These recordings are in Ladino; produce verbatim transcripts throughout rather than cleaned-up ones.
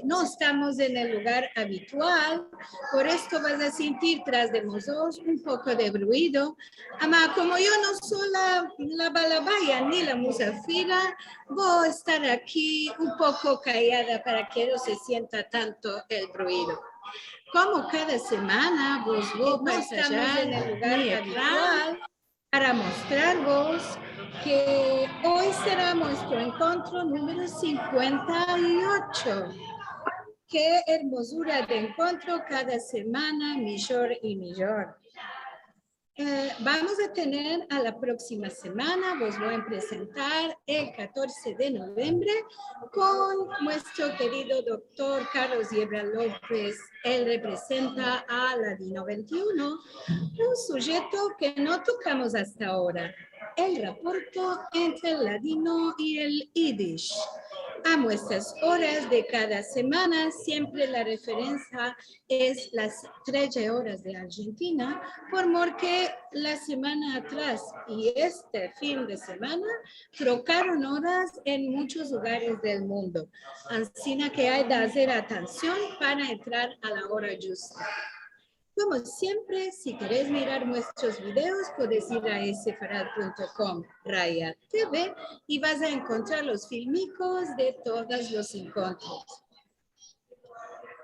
no estamos en el lugar abitual, por esto vas a sentir tras de mozotros un poko de bruido. Ama, komo yo no so la, la balabaya ni la muzafira, vo estar aki un poko kayada para ke no se sienta tanto el bruido. Komo kada semana, vos vo pasar en el lugar abitual para mostrarvos ke oy sera muestro enkontro numero sinkuenta i ocho. Ke ermozura de enkontro, kada semana mijor i mijor. Eh, vamos a tener a la proksima semana, vos vo a presentar el katorze de novembre kon muestro kerido doktor Carlos Yebra Lopez. El reprezenta a Ladino ventiuno, un sujeto ke no tokamos asta agora, el raporto entre el ladino i el yidish. A muestras oras de kada semana, siempre la referensia es las treze oras de Arjentina, por mor ke la semana atras i este fin de semana trokaron oras en munchos lugares del mundo. Ansina ke ay de azer atension para entrar a la ora djusta. Komo siempre, si keres mirar muestros videos, puedes ir a sefarad punto com raya T V i vas a enkontrar los filmikos de todos los enkontros.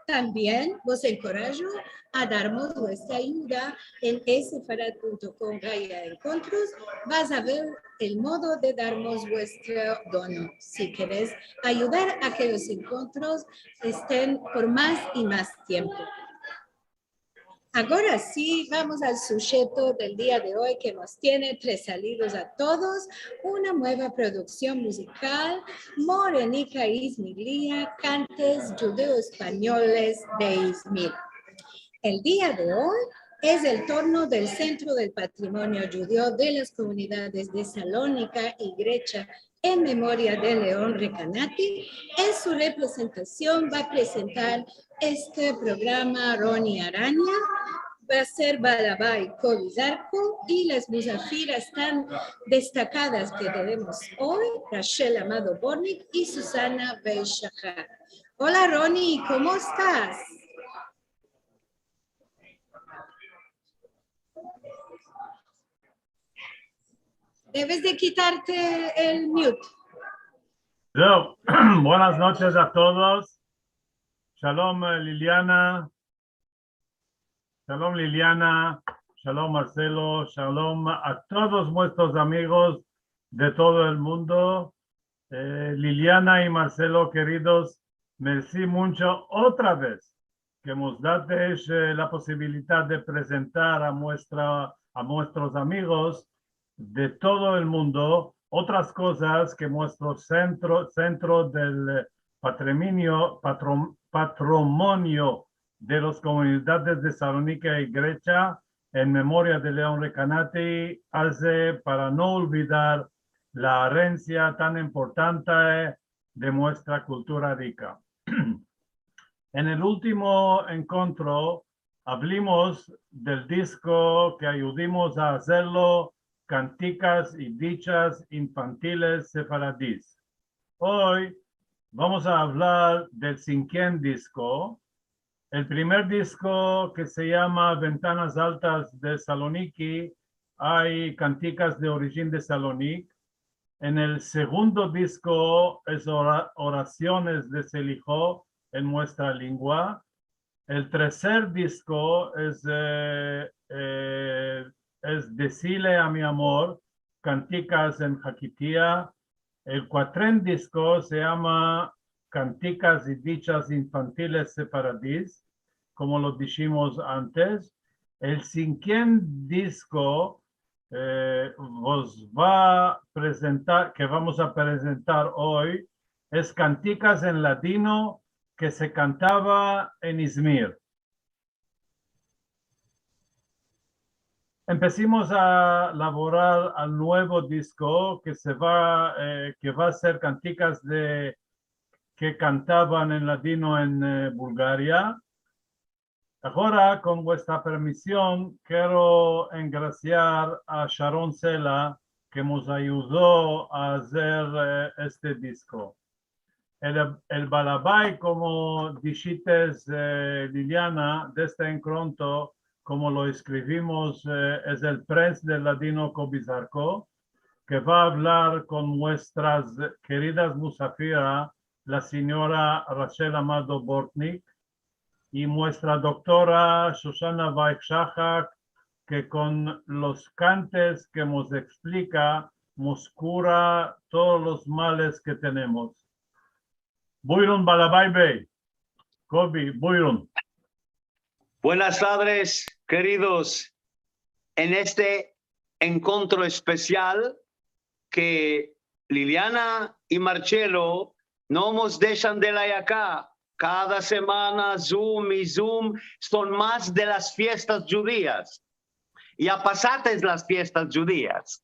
Tambien vos enkorajo a darmos vuestra ayuda en sefarad punto com raya enkontros. Vas a ver el modo de darmos vuestro dono, si keres ayudar a ke los enkontros esten por mas i mas tiempo. Agora si, vamos al sujeto del dia de oy ke mos tiene tresaldidos a todos, una mueva produksion muzikal, Morenika Izmirlia, kantes djudeo-espanyoles de Izmir. El dia de oy es el turno del Sentro del Patrimonio Djudeo de las Komunidades de Salonika i Grecha en memoria de Leon Recanati. En su reprezentasion va a prezentar este programa Roni Aranya, va a ser Balabai Kobi Zarko i las muzafiras tan destakadas ke tenemos oy, Rachel Amado Bortnick i Susana Bey-Shahar. Ola, Roni, komo estas? Deves de kitarte el mute. Buenas noches a todos. Shalom, eh, Liliana. Shalom, Liliana. Shalom, Marcelo. Shalom a todos muestros amigos de todo el mundo. Eh, Liliana i Marcelo, keridos, mersi muncho otra vez ke mos datesh, eh, la posibilidad de prezentar a muestra, a muestros amigos de todo el mundo otras kozas ke muestro sentro, Sentro del Patrimonio, Patrom-, Patrimonio de las Komunidades de Salonika i Grecha en memoria de Leon Recanati aze para no olvidar la erensia tan importante de muestra kultura rika. En el ultimo enkontro avlimos del disko ke ayudimos a azerlo, Kantikas i Dichas Infantiles Sefaradis. Oy vamos a avlar del sinkien disko. El primer disko, ke se yama Ventanas Altas de Saloniki, ay kantikas de orijin de Salonik. En el segundo disko es ora-, Orasiones de Seliho en muestra lingua. El terser disko es, eh, eh, es Dezile a mi amor, kantikas en hakitia. El kuatren disko se yama Kantikas i Dichas Infantiles Sefaradis, komo lo dishimos antes. El sinkien disko, eh, vos va a prezentar, ke vamos a prezentar oy, es Kantikas en Ladino ke se kantava en Izmir. Empesimos a lavorar al muevo disko ke se va, eh, ke va a ser kantikas de, ke kantavan en ladino en, eh, Bulgaria. Agora, kon vuestra permision, kero engrasiar a Sharon Sela, ke mos ayudo a azer, eh, este disko. El, el balabay, komo dishites, eh, Liliana, de este enkontro, komo lo eskrivimos, eh, es el prens del ladino Kobi Zarko, ke va a avlar kon muestras keridas musafira, la sinyora Rachel Amado Bortnick, i muestra doktora Shoshana Weich Shahak, ke kon los kantes ke mos eksplika, mos kura todos los males ke tenemos. Buyurun, balabay bey. Kobi, buyurun. Buenas tardes, keridos. En este enkontro espesial ke Liliana i Marcelo no mos deshan de la yaka. Kada semana, Zoom i Zoom, son mas de las fiestas djudias. Ya pasates las fiestas djudias.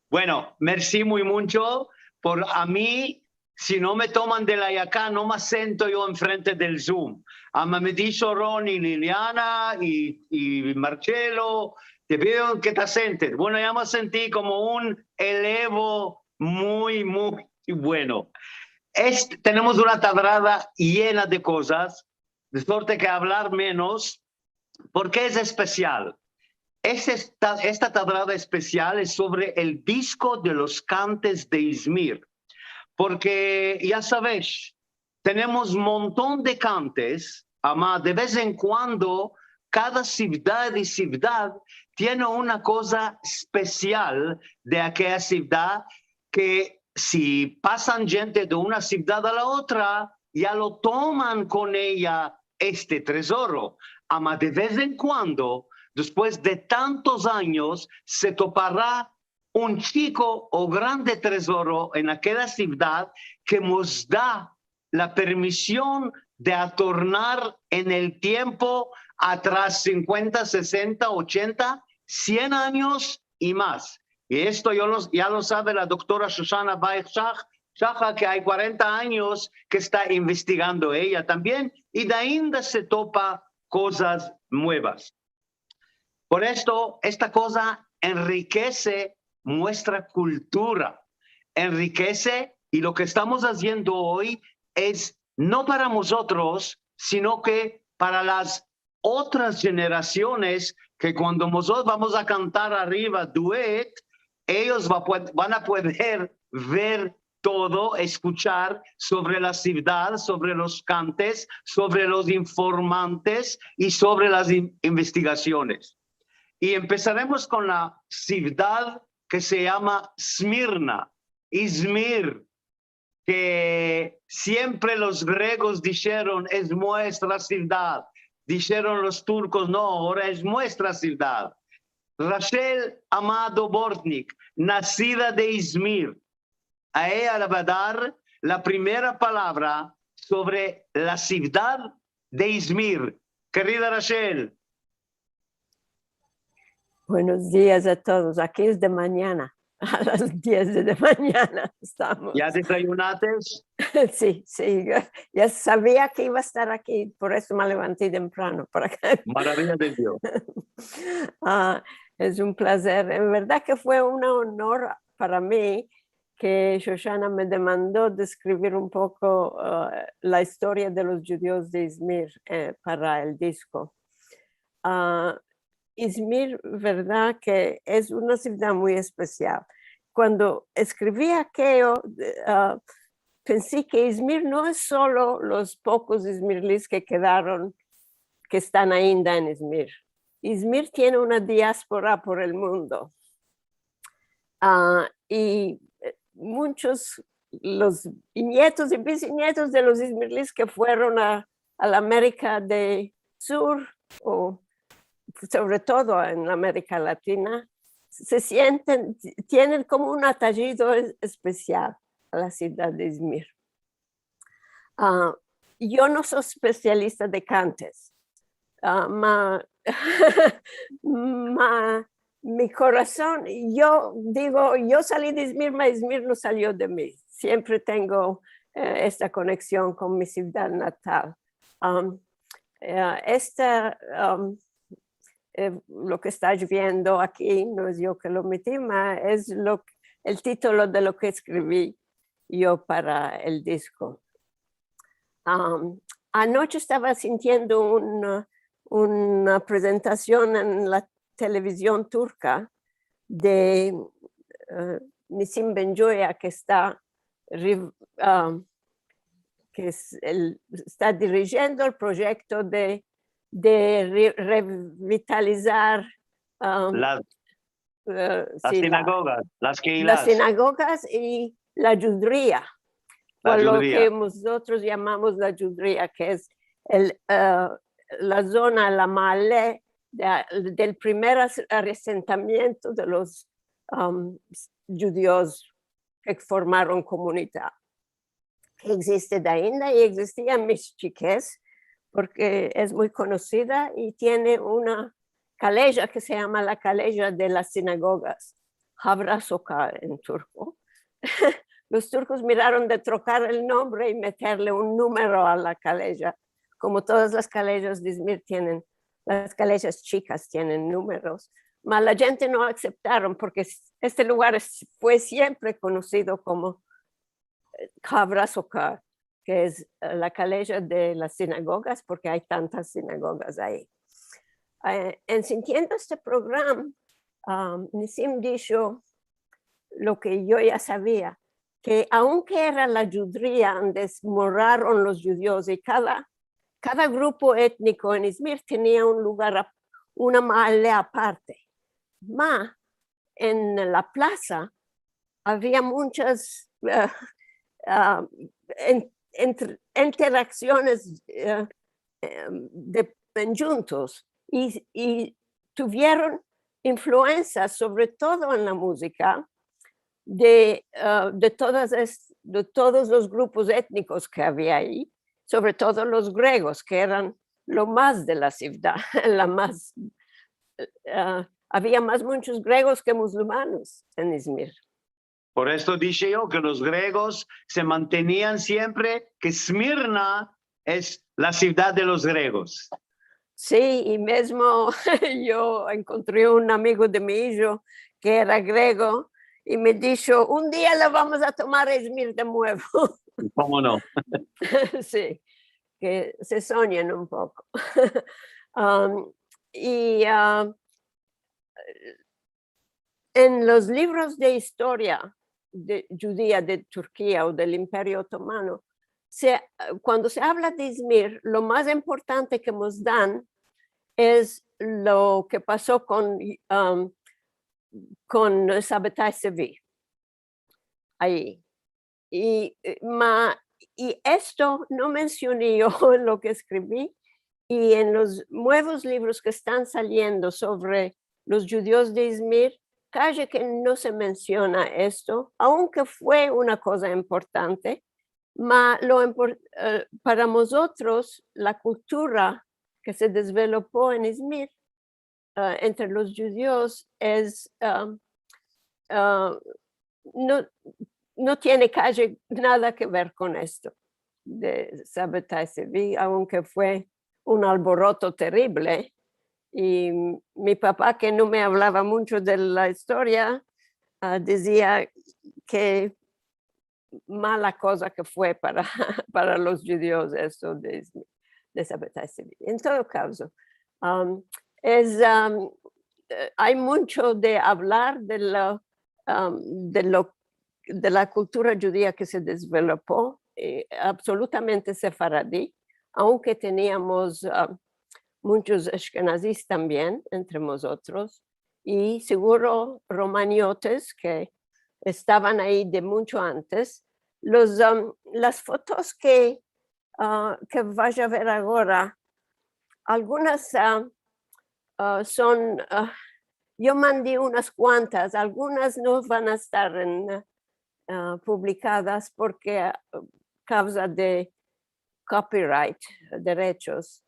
Bueno, mersi muy muncho por a mi, si no me toman de la yaka, no me sento yo enfrente del Zoom. Ama me disho Roni, Liliana i, i Marcelo, te veo ke te sentes. Bueno, ya me senti komo un elevo muy, muy bueno. Es, tenemos una tadrada yena de kozas, de suerte ke avlar menos, porke es espesial. Es esta, esta tadrada espesial es sovre el disko de los kantes de Izmir. Porke, ya saves, tenemos monton de kantes, ama de vez en kuando kada sivdad i sivdad tiene una koza espesial de akeya sivdad ke si pasan djente de una sivdad a la otra, ya lo toman kon eya este trezoro. Ama de vez en kuando, despues de tantos anyos, se topara un chiko o grande trezoro en akela sivdad ke mos da la permision de atornar en el tiempo atras sinkuenta, sesenta, ochenta, sien anyos i mas. I esto yo lo, ya lo save la doktora Shoshana Weich Shahak, ke ay kuarenta anyos ke esta investigando eya tambien, i de ainda se topa kozas muevas. Por esto, esta koza enrikese muestra kultura, enrikese, i lo ke estamos aziendo oy es no para mozotros, sino ke para las otras jenerasiones ke kuando mozotros vamos a kantar arriva duet, eyos va pue-, van a pueder ver todo, eskuchar sovre la sivdad, sovre los kantes, sovre los informantes i sovre las in-, investigasiones. I empesaremos kon la sivdad ke se yama Smirna, Izmir, ke siempre los gregos disheron, "Es muestra sivdad." Disheron los turkos, "No, agora es muestra sivdad." Rachel Amado Bortnick, nasida de Izmir, a eya le va dar la primera palavra sovre la sivdad de Izmir. Kerida Rachel. Buenos dias a todos. Aki es de manyana. A las diez de manyana estamos. Ya desayunates? Si, si. Ya, ya savia ke iva a estar aki, por esto me levanti temprano para ke... Maraviya de Dios. A, es un plazer. En verdad ke fue un onor para mi ke Shoshana me demando de eskrivir un poko, a, la istoria de los djudios de Izmir, e, para el disko. A, Izmir, verdad ke es una sivdad muy espesial. Kuando eskrivi akeyo, e, a, pensi ke Izmir no es solo los pokos izmirlis ke kedaron, ke estan ainda en Izmir. Izmir tiene una diaspora por el mundo. A, i, e, munchos, los nietos i bisnietos de los izmirlis ke fueron a, a la Amerika del Sur, o sovre todo en la Amerika Latina, se sienten, tienen komo un atajido es-, espesial a la sivdad de Izmir. A, yo no so espesialista de kantes. A, ma, ma, mi korason, yo digo, yo sali de Izmir, ma Izmir no salio de mi. Siempre tengo, e, esta koneksion kon mi sivdad natal. Am, e, esta, am, e, lo ke estas viendo aki, no es yo ke lo meti, ma es lo, el titolo de lo ke eskrivi yo para el disko. Am, anoche estava sintiendo un, una prezentasion en la televizion turka de, eh, Nisim Benjoya, ke esta riv-, am, ke es el, esta dirijiendo el proyekto de, de re-, revitalizar, am, la, eh, las, si, la, sinagogas, las, las keilas, sinagogas i la djudria, la, o lo djudria ke mozotros yamamos la djudria, ke es el, eh, la zona, la maale de, del primer as-, asentamiento de los, am, djudios ke formaron komunidad. Ke egziste de ainda i egzistia en mi chikez, porke es muy konosida i tiene una kaleja ke se yama la kaleja de las sinagogas, Havra Sokak en turko. Los turkos miraron de trokar el nombre i meterle un numero a la kaleja, komo todas las kalejas de Izmir tienen, las kalejas chikas tienen numeros, ma la djente no aseptaron porke s-, este lugar es, fue siempre konosido komo, eh, Havra Sokak, ke es, eh, la kaleja de las sinagogas, porke ay tantas sinagogas ayi. Eh, en sintiendo este programa, am, Nisim disho lo ke yo ya savia, ke aunke era la djudria ande moraron los djudios i kada, kada grupo etniko en Izmir tenia un lugar ap-, una maale aparte, ma en la plaza avia munchas, eh, ah, en-, entr-, interaksiones, eh, em, de, en djuntos i, i tuvieron influensia, sovre todo en la muzika, de, eh, de todas es-, de todos los grupos etnikos ke avia ayi, sovre todo los gregos, ke eran lo mas de la sivdad, la mas, eh, avia mas munchos gregos ke muzulmanos en Izmir. Por esto dishe yo ke los gregos se mantenian siempre, ke Smirna es la sivdad de los gregos. Si, i mezmo yo enkontri un amigo de mi ijo ke era grego i me disho, "Un dia la vamos a tomar a Izmir de muevo." Komo no? Si, ke se sonyen un poko. Am, i, ah, en los livros de istoria de, djudia de Turkia o del Imperio Otomano, se, kuando se avla de Izmir, lo mas importante ke mos dan es lo ke paso kon, am, kon Sabetay Sevi. Ayi. I, eh, ma, i esto no mensioni yo en lo ke eskrivi, i en los muevos livros ke estan saliendo sovre los djudios de Izmir, kaji ke no se mensiona esto, aunke fue una koza importante, ma lo impor-, eh, para mozotros, la kultura ke se dezvelopo en Izmir, ah, entre los djudios es, ah, ah, no, no tiene kaji nada ke ver kon esto de Sabetay Sevi, aunke fue un alboroto terrible. I mi papa, ke no me avlava muncho de la istoria, ah, dizia ke mala koza ke fue para, para los djudios esto de, de Sabetay Sevi. En todo kavzo, am, es, am, eh, ay muncho de avlar de la, am, de lo, de la kultura djudia ke se dezvelopo, eh, absolutamente sefaradi, aunke teniamos, am, munchos ashkenazis tambien entre mozotros, i seguro romaniotes ke estavan ayi de muncho antes. Los, am, las fotos ke, ah, ke vash a ver agora, algunas, ah, ah, son, ah, yo mandi unas kuantas, algunas no van a estar en, ah, publikadas porke, ah, kavza de copyright, derechos.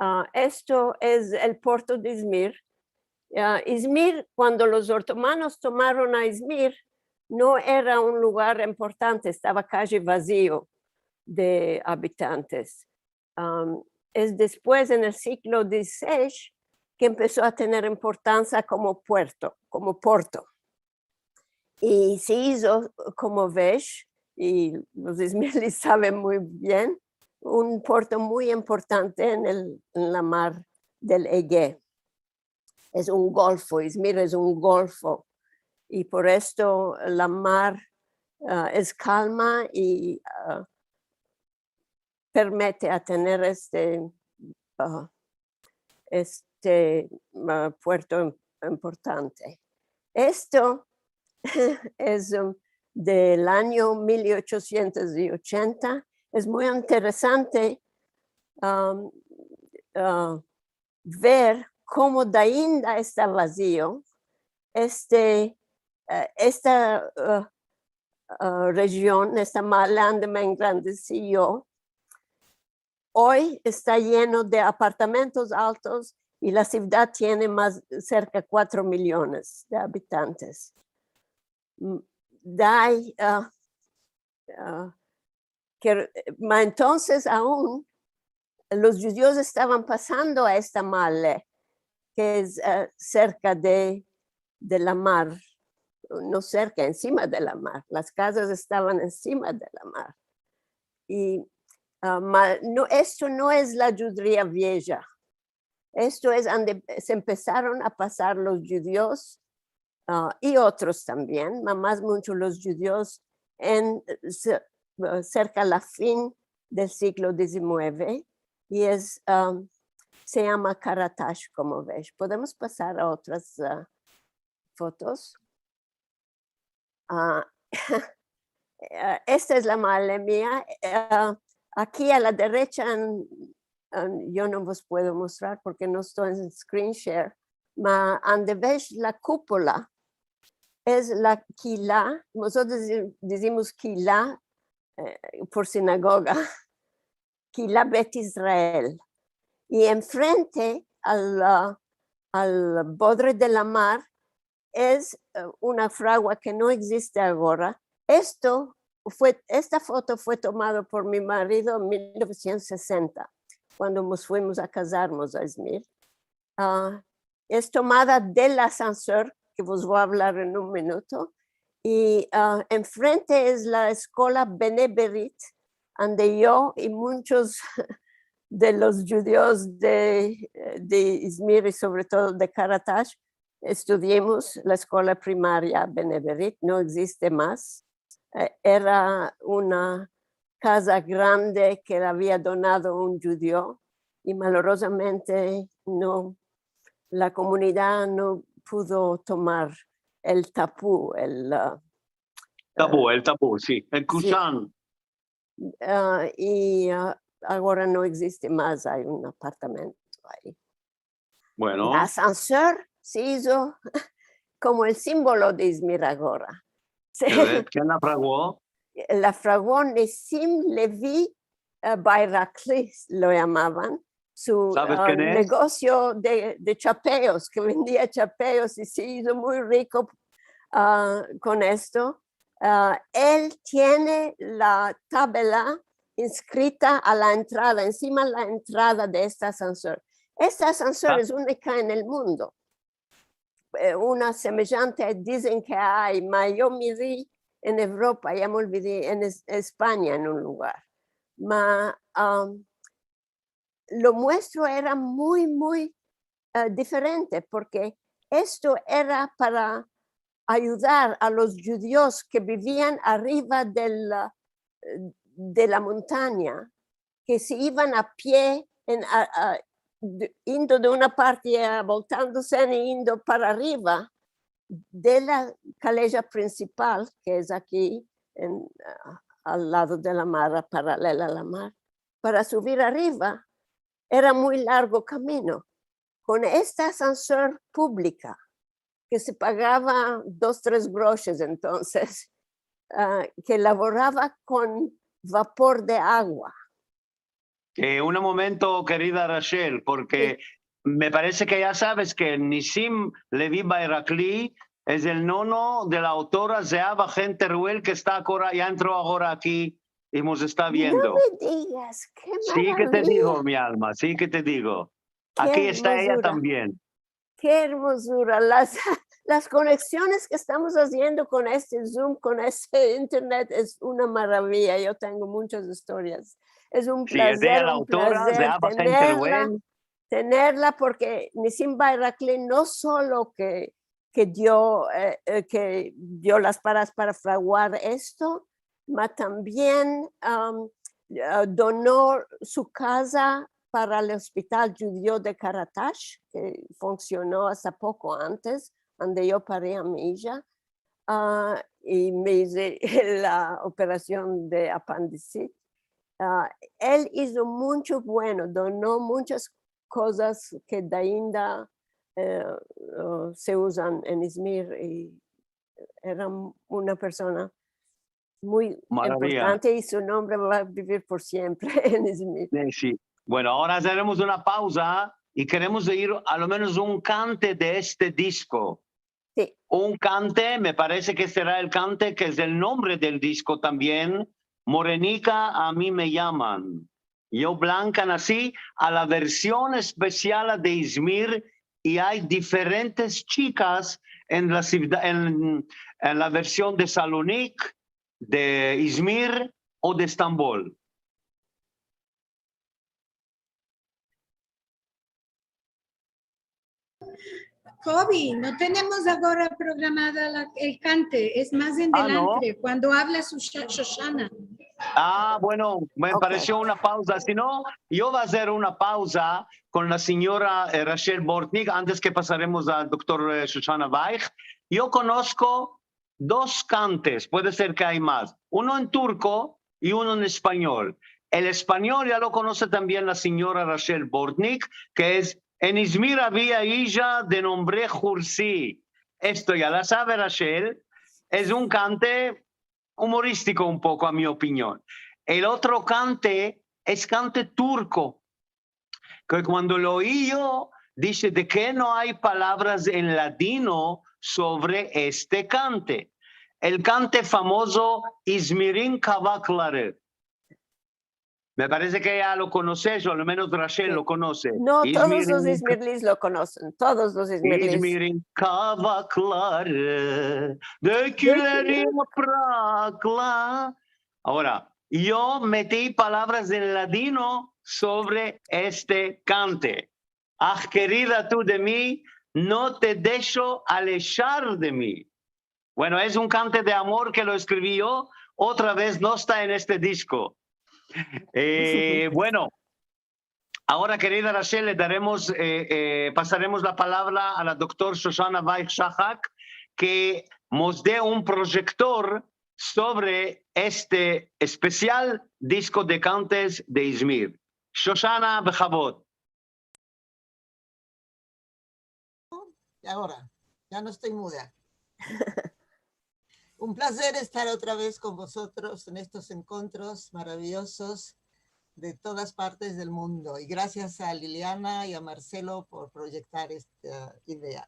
Ah, esto es el porto de Izmir. Ah, Izmir, kuando los otomanos tomaron a Izmir, no era un lugar importante, estava kaji vazio de abitantes. Am, es despues, en el siglo dizisesh, ke empeso a tener importansia komo puerto, komo porto. I se izo, komo vesh, i los izmirlis saven muy bien, un puerto muy importante en el, en la mar del Egeo. Es un golfo, Izmir es un golfo, i por esto la mar, ah, es kalma i, ah, permite a tener este, ah, este, ah, puerto im-, importante. Esto es, um, del anyo mil ochosientos ochenta. Es muy interesante, um, ah, ver komo dainda esta vazio este, eh, esta, eh, eh, rejion, esta mahalle ande me engrandesi yo, oy esta yeno de apartamentos altos i la sivdad tiene mas serka kuatro miliones de abitantes. Mm, dai, eh, eh, ke, ma entonses aun los djudios estavan pasando a esta mahalle, ke es, eh, serka de, de la mar, no serka, ensima de la mar. Las kazas estavan ensima de la mar. I, ah, ma, no, esto no es la djudia vieja. Esto es ande se empesaron a pasar los djudios, ah, i otros tambien, ma mas muncho los djudios en, se-, ah, serka la fin del siglo dizinueve, i es, ah, se yama Karatash, komo ves. Podemos pasar a otras, ah, fotos. Ah, eh, esta es la mahalle mia. Eh, aki a la derecha, en, en, yo no vos puedo mostrar porke no esto en screen share, ma ande ves la kupola es la kila, mozotros di-, dizimos kila, eh, por sinagoga, kila Bet Israel. I enfrente al, ah, al bodre de la mar es, eh, una fragua ke no egziste agora. Esto fue, esta foto fue tomado por mi marido en mil novesientos sesenta, kuando mos fuimos a kazarmos a Izmir. Ah, es tomada del asansor, ke vos vo a avlar en un minuto, i, ah, enfrente es la eskola Bnei Berit, ande yo i munchos de los djudios de, de Izmir i sovre todo de Karatash, estudiamos la eskola primaria Bnei Berit, no egziste mas. Eh, era una kaza grande ke la avia donado un djudio i malorozamente no, la komunidad no pudo tomar el tapu, el, ah, tapu, el tapu, si, el kusan. Ah, i, ah, agora no egziste mas, ay un apartamento ayi. Bueno. El asansor se izo komo el simbolo de Izmir agora. Ken la fraguo? La fraguo Nisim Levi, eh, Bayrakli lo yamavan. Su, ah, negosio de, de chapeos, ke vendia chapeos i se izo muy riko, ah, kon esto. Ah, el tiene la tabela inskrita a la entrada, ensima la entrada de este asansor. Este asansor es unika en el mundo. Eh, una semejante dizen ke ay, ma yo miri en Evropa, ya me olvidi, en Es-, Espanya, en un lugar. Ma, am, lo muestro era muy, muy, eh, diferente, porke esto era para ayudar a los djudios ke bivian arriva del, eh, de la montanya, ke se ivan a pie, en, a, a, de, indo de una parte, eh, voltandose i indo para arriva de la kaleja prinsipal, ke es aki, en, ah, al lado de la mar, paralela a la mar, para suvir arriva, era muy largo kamino. Kon esta asansor publika, ke se pagava dos, tres groshes entonses, ah, ke lavorava kon vapor de agua. Eh, un momento, kerida Rachel, porke me parese ke ya saves ke Nisim Levi Bayrakli es el nono de la autora Zehava Xen Teruel, ke esta agora, ya entro agora aki i mos esta viendo. No me digas, ke maraviya. Si ke te digo, mi alma, si ke te digo. Aki esta eya tambien. Ke ermozura. Las, las koneksiones ke estamos aziendo kon este Zoom, kon este internet, es una maraviya. Yo tengo munchas istorias Es un plazer, un plazer tenerla, tenerla, porke Nisim Bayrakli no solo ke, ke dio, eh, eh, ke dio las paras para fraguar esto, ma tambien, am, eh, dono su kaza para el Hospital Djudio de Karatash, ke funksiono asta poko antes, ande yo pari a mi ija, ah, i me ize la operasion de apendisit. Ah, el izo muncho bueno, dono munchas kozas ke dainda, eh, eh, se uzan en Izmir, i era una persona muy importante i su nombre va a bivir por siempre en Izmir. Eh, si. Bueno, agora azaremos una pauza i keremos oir a lo menos un kante de este disko. Si. Un kante, me parese ke sera el kante ke es el nombre del disko tambien, Morenika, a mi me yaman. Yo blanka nasi, a la version espesial de Izmir, i ay diferentes chikas en la sivda-, en, en la version de Salonik, de Izmir o de Estambol. Kobi, no tenemos agora programada la, el kante, es mas adelantre, kuando avla Shosha-, Shoshana. Ah, bueno, me paresio una pauza. Si no, yo va azer una pauza kon la sinyora, eh, Rachel Bortnick, antes ke pasaremos al doktor, eh, Shoshana Weich. Yo konosko dos kantes, puede ser ke ay mas, uno en turko i uno en espanyol. El espanyol ya lo konose tambien la sinyora Rachel Bortnick, ke es: En Izmir avia ija de nombre Hursi. Esto ya la save Rachel. Es un kante umoristiko un poko, a mi opinion. El otro kante es kante turko, ke kuando lo oi yo, dishe de ke no ay palavras en ladino sovre este kante. El kante famozo Izmirin Kavakları. Me parese ke ya lo konosesh, o a lo menos Rachel lo konose. No, todos los izmirlis lo konosen, todos los izmirlis. Izmirin kavakları, döküler yapraklar. Agora, yo meti palavras en ladino sovre este kante. Ah, kerida tu de mi, no te desho aleshar de mi. Bueno, es un kante de amor ke lo eskrivi yo, otra vez no esta en este disko. Eh, bueno, agora, kerida Rachel, le daremos, eh, eh, pasaremos la palavra a la doktor Shoshana Weich Shahak, ke mos de un proyektor sovre este espesial disko de kantes de Izmir. Shoshana, bekavod. I agora, ya no esto muda. Un plazer estar otra vez kon vozotros en estos enkontros maraviyozos de todas partes del mundo. I grasias a Liliana i a Marcelo por proyektar esta idea.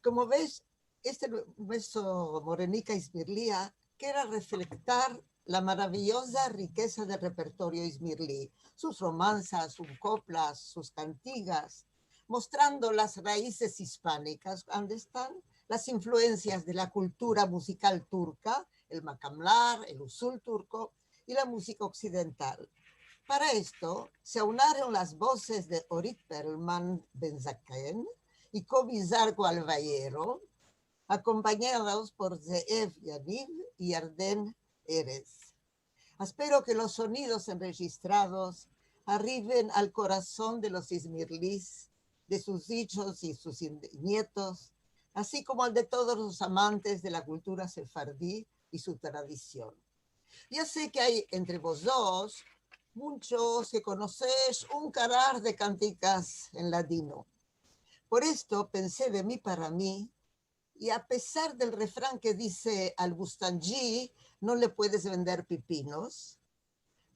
Komo ves, este muestro Morenika Izmirlia kere reflektar la maraviyoza rikeza del repertorio izmirli, sus romansas, sus koplas, sus kantigas, mostrando las raizes ispanikas, ande estan las influensias de la kultura muzikal turka, el makamlar, el usul turko i la muzika oksidental. Para esto se aunaron las vozes de Orit Perlman Benzaken i Kobi Zarko Alvayero, akompanyas por Zeev Yaniv i Yarden Erez. Espero ke los sonidos enrejistrados arriven al korason de los izmirlis, de sus ijos i sus nietos, ansi komo al de todos los amantes de la kultura sefardi i su tradision. Ya se ke ay entre vozotros munchos ke konosesh un karar de kantigas en ladino. Por esto pense de mi para mi, i a pesar del refran ke dize: al bustanji no le puedes vender pipinos,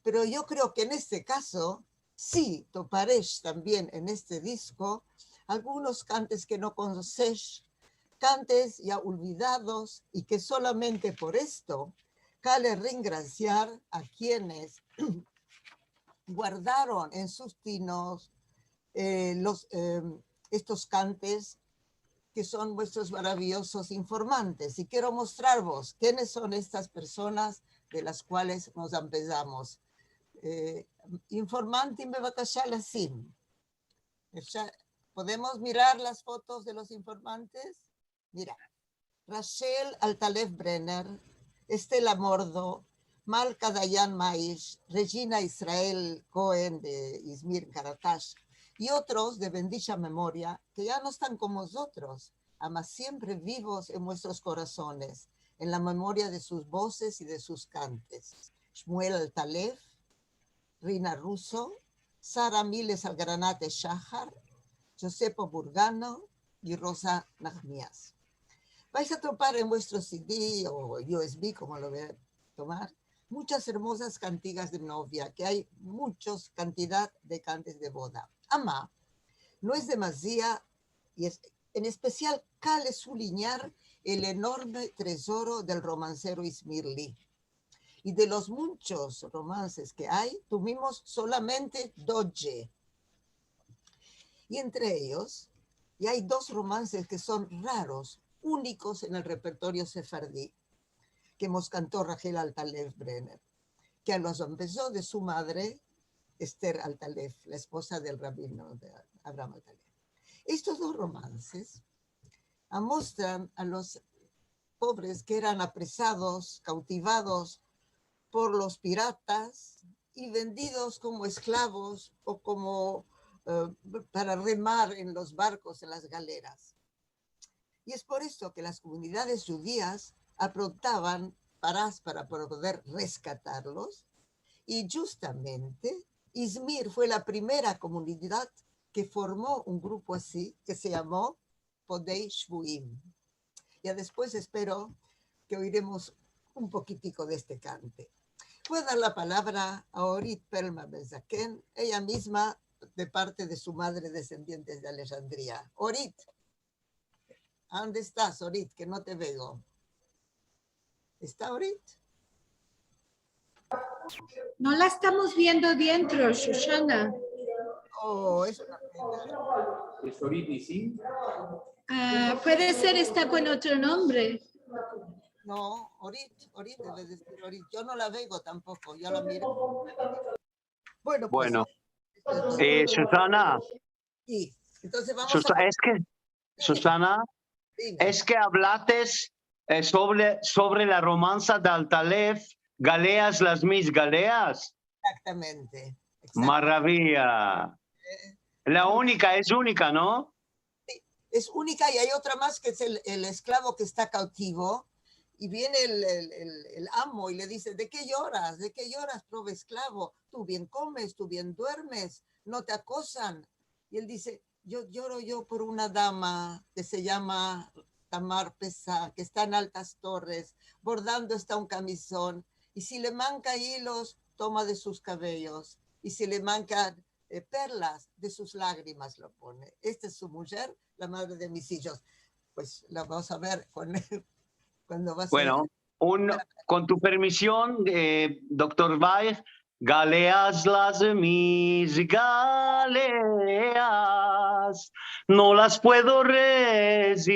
pero yo kreo ke en este kazo si toparesh tambien en este disko algunos kantes ke no konosesh, kantes ya olvidados i ke solamente por esto kale rengrasiar a kienes guardaron en sus tinos, eh, los, eh, estos kantes ke son vuestros maraviyozos informantes. I kero mostrarvos kienes son estas personas de las kuales mos ampezamos. Eh, informantim, bevakasha, lesim. Podemos mirar las fotos de los informantes? Mira, Rachel Altalef Brenner, Estela Mordo, Malka Dayan Maish, Regina Israel Cohen de Izmir, Karatash, i otros de bendisha memoria ke ya no estan kon mozotros, ama siempre vivos en muestros korasones, en la memoria de sus vozes i de sus kantes. Shmuel Altalef, Rina Russo, Sara Miles Algranate Shahar, Giuseppe Burgano i Rosa Nahmias. Vais a topar en vuestro C D o U S B, komo lo vayas a tomar, muchas ermozas kantigas de novia, ke ay muchos kantidad de kantes de boda. Ama, no es demasia, i es, en espesial, kale sulinyar el enorme tezoro del romansero Izmirli. I de los munchos romanses ke ay, tuvimos solamente dodje. I entre eyos, i ay dos romanses ke son raros, unikos en el repertorio sefardi, ke mos kanto Rachel Altalef Brenner, ke los empeso de su madre, Esther Altalef, la espoza del rabino de Abraham Altalef. Estos dos romanses amostran a los povres ke eran apresados, kautivados por los piratas i vendidos komo esklavos o komo, eh, para remar en los barkos, en las galeras. I es por esto ke las komunidades djudias aprontavan para, para poder reskatarlos, i djustamente Izmir fue la primera komunidad ke formo un grupo ansi, ke se yamo Podei Shvuim. Ya despues espero ke oiremos un pokitiko de este kante. Voi a dar la palavra a Orit Perlman Ben Zaken, eya mizma de parte de su madre, desendientes de Alejandria. Orit, ande estas, Orit? Ke no te veo. Esta Orit? No la estamos viendo dentro, Susana. Oh, es una pena. Es Orit, si? Ah, puede ser, está con otro nombre. No, Orit, Orit debe de ser Orit. Yo no la veo tampoco, yo la miro. Bueno, pues, bueno. Eh, Susana. Si. Entonces vamos a... Susa-, es ke, Susana, dime. Es ke avlates, eh, sovre, sovre la romansa de Altalef, Galeas las mis galeas. Eksaktamente, eksaktamente. Maraviya. Eh. La unika, es unika, no? Si, es unika, i ay otra mas, ke es el, el esklavo ke esta kautivo, i viene el, el, el, el amo i le dize: "De ke yoras? De ke yoras, prove esklavo? Tu bien komes, tu bien duermes, no te akosan". I el dize: "Yo yoro yo por una dama ke se yama Tamar Pesa, ke esta en altas torres, bordando esta un kamizon, i si le manka ilos, toma de sus kaveyos, i si le manka, eh, perlas, de sus lagrimas lo pone. Esta es su mujer, la madre de mis ijos". Pues la vamos a ver kon, kuando va a ser. Bueno, un, kon tu permision, eh, doktor Weich, Galeas las mis galeas, no las puedo rezistir,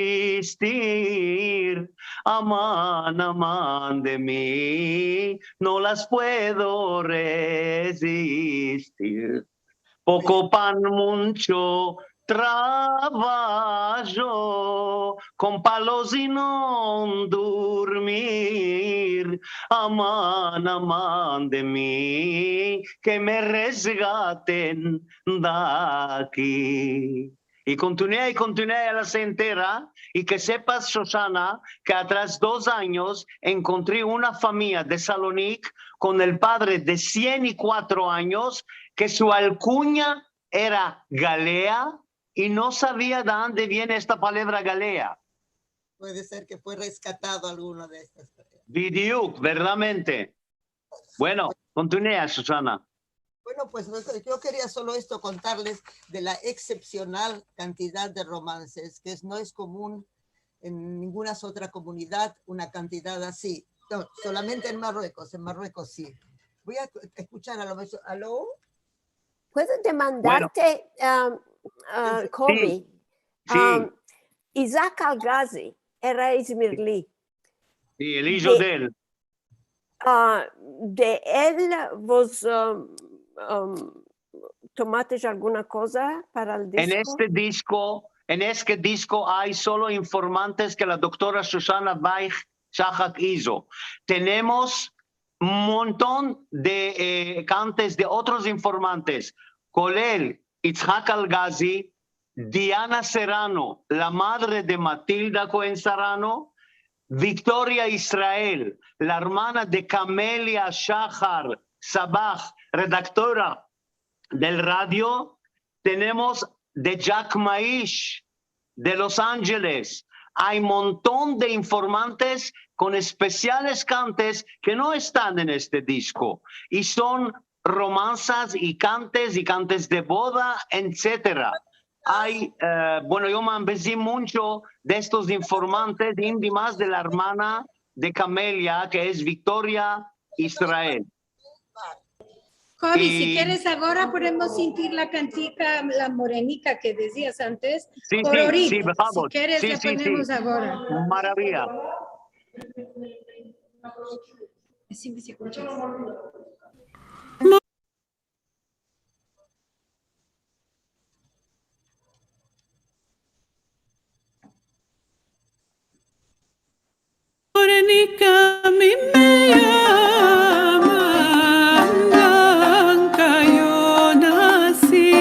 aman, aman de mi, no las puedo rezistir. Poko pan, muncho travajo, kon palos i no durmir, aman, aman de mi, ke me rezgaten de aki. I kontinua, i kontinua la sentera, i ke sepas, Susana, ke atras dos anyos enkontri una famiya de Salonik kon el padre de sien i kuatro anyos, ke su alkunya era Galea, i no savia de ande viene esta palevra Galea. Puede ser ke fue reskatado alguno de estas. Bidiuk, verdadamente. Bueno, kontinua, Susana. Bueno, pues, no se, yo keria solo esto kontarles de la eksepsional kantidad de romanses, ke es, no es komun en ninguna otra komunidad, una kantidad ansi. No, solamente en Marruekos, en Marruekos si. Voi a esku-, eskuchar a lo mejor. Alo? Puedo demandarte, bueno, um, uh, si, Kobi? Si. Um, Isaac Algazi era izmirli. Si, el ijo de el. Ah, de el, vos, um, um, tomates alguna koza para el disko? En este disko, en este disko ay solo informantes ke la doktora Shoshana Weich Shahak izo. Tenemos un monton de, eh, kantes de otros informantes, kolel Itzhak Algazi, Diana Serrano, la madre de Matilda Cohen Serrano, Victoria Israel, la ermana de Camelia Shahar Sabah, redaktora del radio, tenemos de Jack Maish, de Los Angeles. Ay monton de informantes kon espesiales kantes ke no estan en este disko. I son romansas i kantes i kantes de boda, etsetera. Ay, eh, bueno, yo me ambezi muncho de estos informantes, i demas de la ermana de Camelia, ke es Victoria Israel. Kobi, si keres agora podemos sintir la kantika, la morenika ke dezias antes. Si, si, si, si keres la ponemos agora. Maraviya. Así me eskuchas. Morenika, a mi me yaman blanka, yo nasi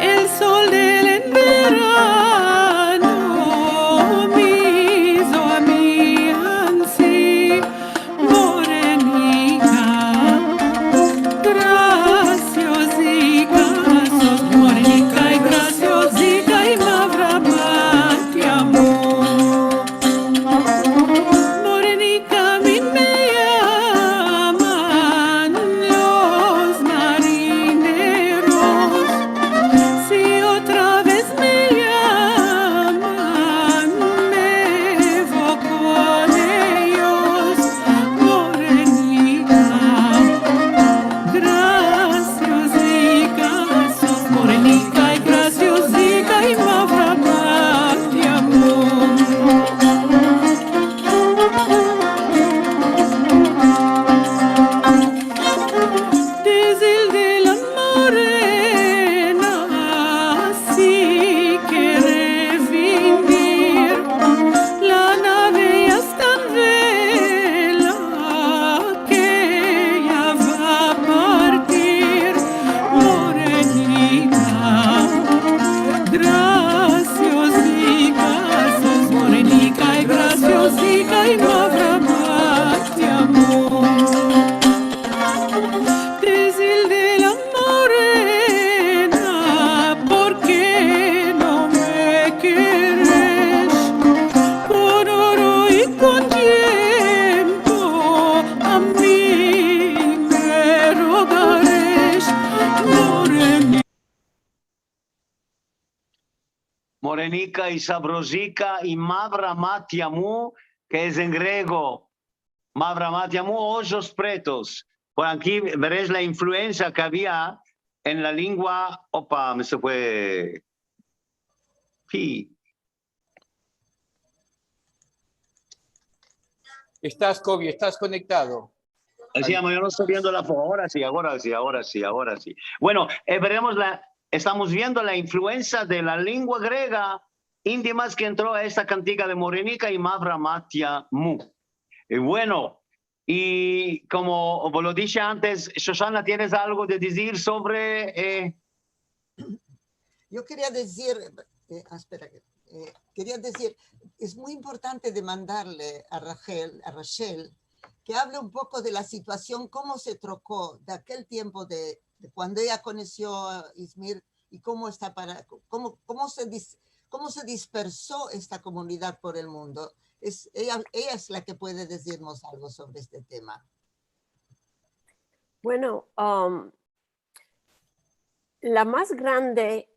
el sol del enverano, me izo a mi ansi. Morenika, grasyozika sos, morenika i grasyozika i mavra mat yamur. Morenika, a mi me yaman los marineros, si otra vez me yaman, me vo kon eyos. Morenika, grasyozika sos, morenika i grasyozika i mavra mat yamur. Dizil de la morena, si kere vinir, la nave ya esta en vela, ke ya va a partir. Morenika, grasyozika sos, morenika i grasyozika i mavra mat yamur. Dizil de la morena, por ke no me keresh? Kon oro i kon tiempo a mi me rogaresh, morenika. Morenika i savrozika i mavra mat yamur, ke es en grego, mavra mat yamur, ojos pretos. Por aki veresh la influensia ke avia en la lengua. Opa, me se fue. Fi. Estas, Kobi, estas konektado. Así, amo, yo no esto viendo la fo-, agora si, agora si, agora si, agora si. Bueno, eh, veremos la, estamos viendo la influensia de la lengua grega, i demas ke entro a esta kantika de Morenika i mavra mat yamur. I bueno, i komo vo lo dishe antes, Shoshana, tienes algo de dizir sovre, eh? Yo keria dizir, eh, ah, espera, eh, keria dizir, es muy importante demandarle a Rachel, a Rachel, ke avle un poko de la situasion, komo se troko de akel tiempo de, de kuando eya konosio Izmir i komo esta para, komo, komo se dis-, komo se disperso esta komunidad por el mundo. Es, eya, eya es la ke puede dizirmos algo sovre este tema. Bueno, um, la mas grande,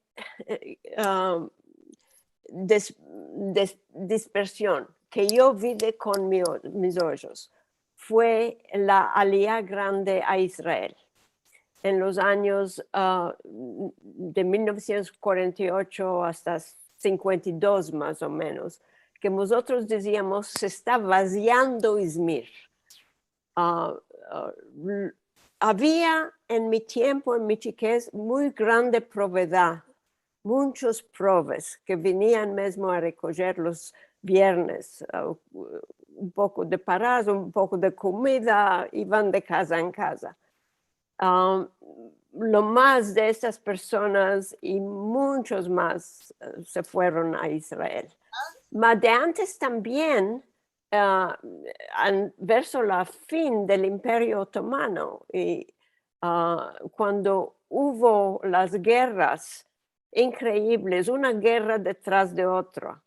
eh, um, des-, des-, dispersion ke yo vi de kon mi o-, mis ojos fue la aliya grande a Israel en los anyos, ah, de mil novesientos kuarenta i ocho asta sinkuenta i dos, mas o menos, ke mozotros diziamos, "Se esta vaziando Izmir." Ah, ah, l-, avia en mi tiempo, en mi chikez, muy grande provedad, munchos proves ke venian mezmo a rekojer los viernes, ah, un poko de parazo, un poko de komida, ivan de kaza en kaza. Ah, lo mas de estas personas i munchos mas, eh, se fueron a Israel. Ma de antes tambien, ah, an-, verso la fin del Imperio Otomano, i, ah, kuando uvo las gerras inkreivles, una gerra detras de otra,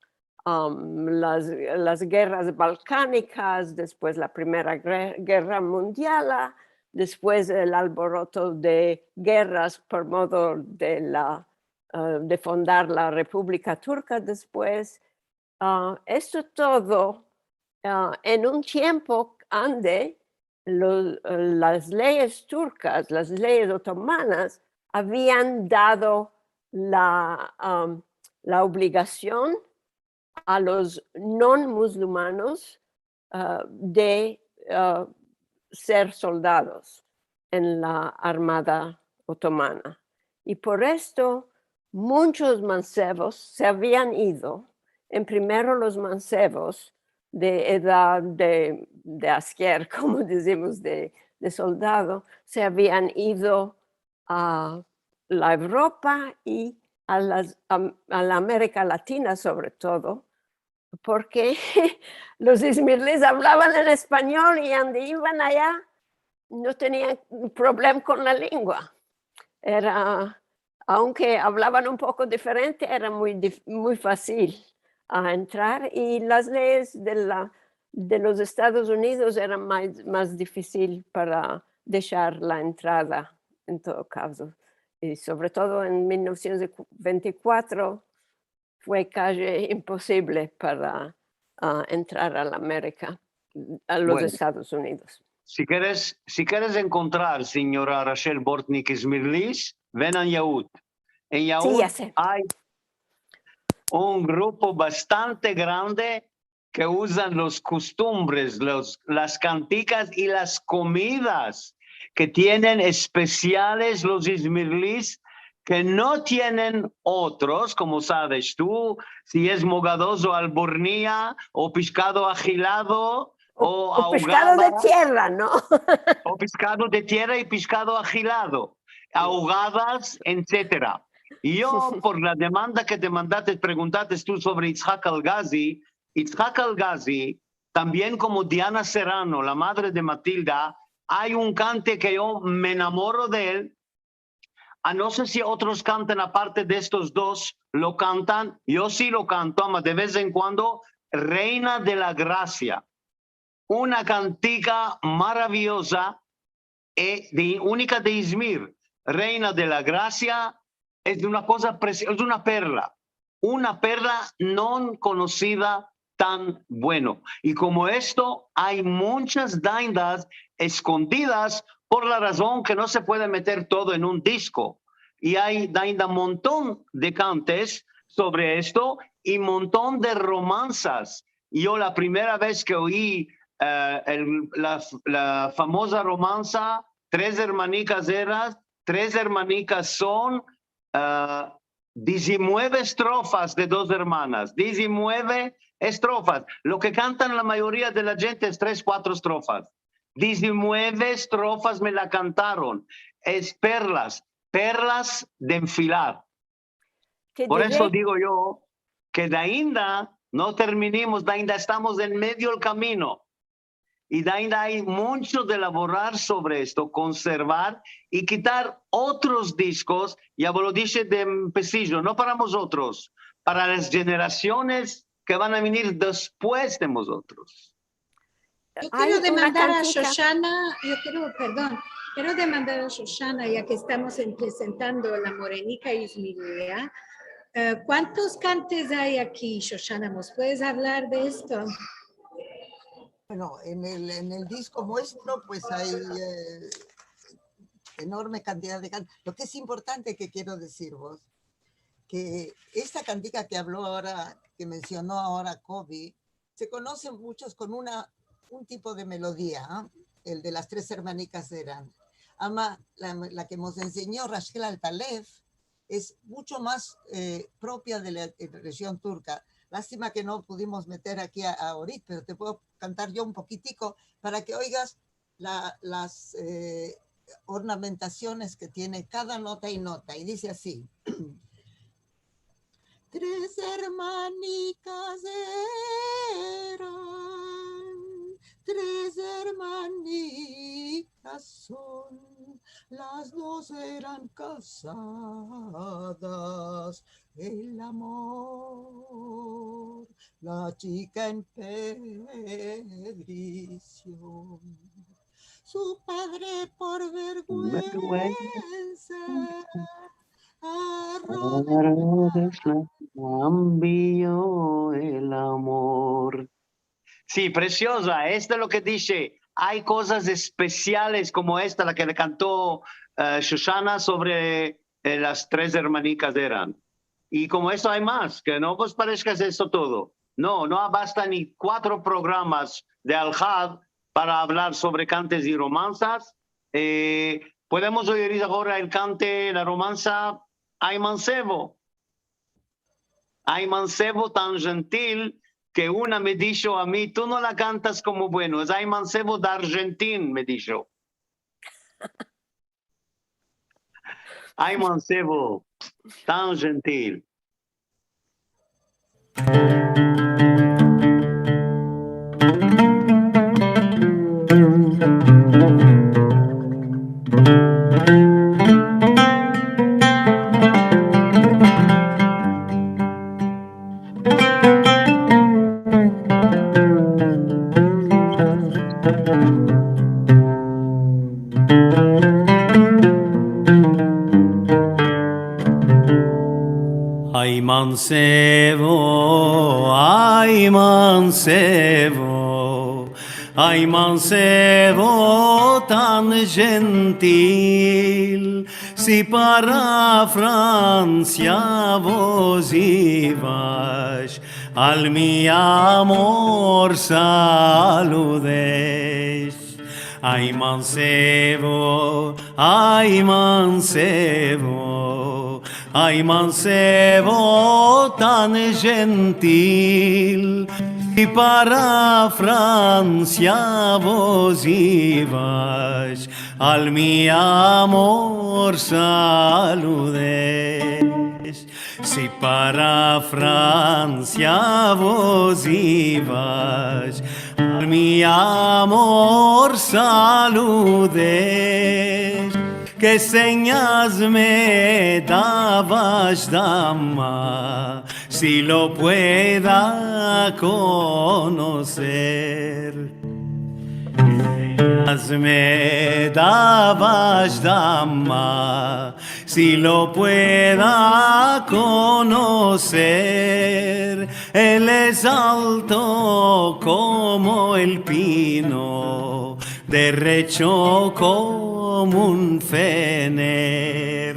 am, las, las gerras balkanikas, despues la Primera Gre-, Gerra Mundiala, despues el alboroto de gerras por modo de la, eh, de fundar la Republika Turka despues. Ah, esto todo, ah, en un tiempo ande lo-, las leyes turkas, las leyes otomanas, avian dado la, am, la obligasion a los non-muzulmanos, ah, de, ah, ser soldados en la Armada Otomana. I por esto, munchos mansevos se avian ido. En primero, los mansevos de edad de, de asker, komo dizimos, de, de soldado, se avian ido a la Evropa i a las, a, a la Amerika Latina, sovre todo, porke los izmirlis avlavan en espanyol i ande ivan aya no tenian problem kon la lengua. Era, aunke avlavan un poko diferente, era muy dif-, muy fasil a entrar, i las leyes de la, de los Estados Unidos eran mas, mas difisil para deshar la entrada, en todo kazo. I sovre todo en mil novesientos vente i kuatro, fue kaji imposivle para, ah, entrar a la Amerika, a los Estados Unidos. Bueno, si keres, si keres enkontrar, sinyora Rachel Bortnick, izmirlis, ven a Yahut. En Yahut ay un grupo bastante grande ke uzan los kostumbres, los, las kantikas i las komidas ke tienen espesiales los izmirlis, ke no tienen otros, komo saves tu, si es mogadozo, albornia, o pishkado ahilado, o, o pishkado de tierra, no? O pishkado de tierra i pishkado ahilado, ahogadas, etsetera. Yo, por la demanda ke te mandates, preguntates tu sovre Itzhak Algazi, Itzhak Algazi, tambien komo Diana Serrano, la madre de Matilda, ay un kante ke yo me enamoro de el. A, no se si otros kantan aparte de estos dos, lo kantan, yo si lo kanto, ama de vez en kuando, Reina de la Grasia. Una kantika maraviyoza, e, de, unika de Izmir, Reina de la Grasia, es una koza presi-, es una perla, una perla no konosida tan bueno. I komo esto, ay munchas daindas eskondidas por la razon ke no se puede meter todo en un disko. I ay dainda monton de kantes sovre esto i monton de romansas. Yo la primera vez ke oyi, eh, el, la, la famoza romansa, Tres ermanikas eras, tres ermanikas son, ah, dizimueve estrofas de dos ermanas, dizimueve estrofas. Lo ke kantan la mayoria de la djente es tres, kuatro estrofas. Dizimueve estrofas me la kantaron. Es perlas, perlas de enfilar. Por esto digo yo ke dainda no terminimos, dainda estamos en medio del kamino. I dainda ay muncho de lavorar sovre esto, konservar i kitar otros diskos, ya vo lo dishe de empesijo, no para mozotros, para las jenerasiones ke van a venir despues de mozotros. Yo kero demandar a Shoshana, yo kero, pardon, kero demandar a Shoshana, ya ke estamos en, prezentando la Morenika Izmiria, eh, kuantos kantes ay aki, Shoshana? Mos puedes avlar de esto? Bueno, en el, en el disko muestro, pues, ay, eh, enorme kantidad de kantes. Lo ke es importante ke kero dizirvos, ke esta kantika ke avlo agora, ke mensiono agora Kobi, se konose munchos kon una, un tipo de melodia, a? el de las tres ermanikas de Eran. Ama, la, la ke mos ensenyo Rachel Altalef es muncho mas, eh, propia de la, eh, rejion turka. Lastima ke no pudimos meter aki a, a Orit, pero te puedo kantar yo un pokitiko para ke oigas la, las, eh, ornamentasiones ke tiene kada nota i nota. I dize ansi: Tres ermanikas eran, tres ermanikas son, las dos eran kazadas, el amor, la chika en pedrision. Su padre por verguensa a rodillas la ambio el amor. Si, presioza, esto es lo ke dize. Ay kozas espesiales komo esta, la ke le kanto, eh, Shoshana sovre, eh, las tres ermanikas eran. I komo esto ay mas, ke no vos parezka esto todo. No, no abasta ni kuatro programas de Alhad para avlar sovre kantes i romansas. Eh, podemos oir agora el kante, la romansa Ay mansevo. Ay mansevo tan djentil ke una me disho a mi: "Tu no la kantas komo bueno, es Ay mansevo de Arjentin", me disho. Ay mansevo tan djentil. Ay mansevo, ay mansevo, ay mansevo tan djentil, si para Fransia vos ivash, al mi amor saludesh. Ay mansevo, ay mansevo, ay mansevo tan djentil, si para Fransia vos ivash, al mi amor saludesh. Si para Fransia vos ivash, al mi amor saludesh, ke senyas me davash dama, si lo pueda konoser. Senyas me davash dama, si lo pueda konoser. El es alto komo el pino, derecho komo un fener.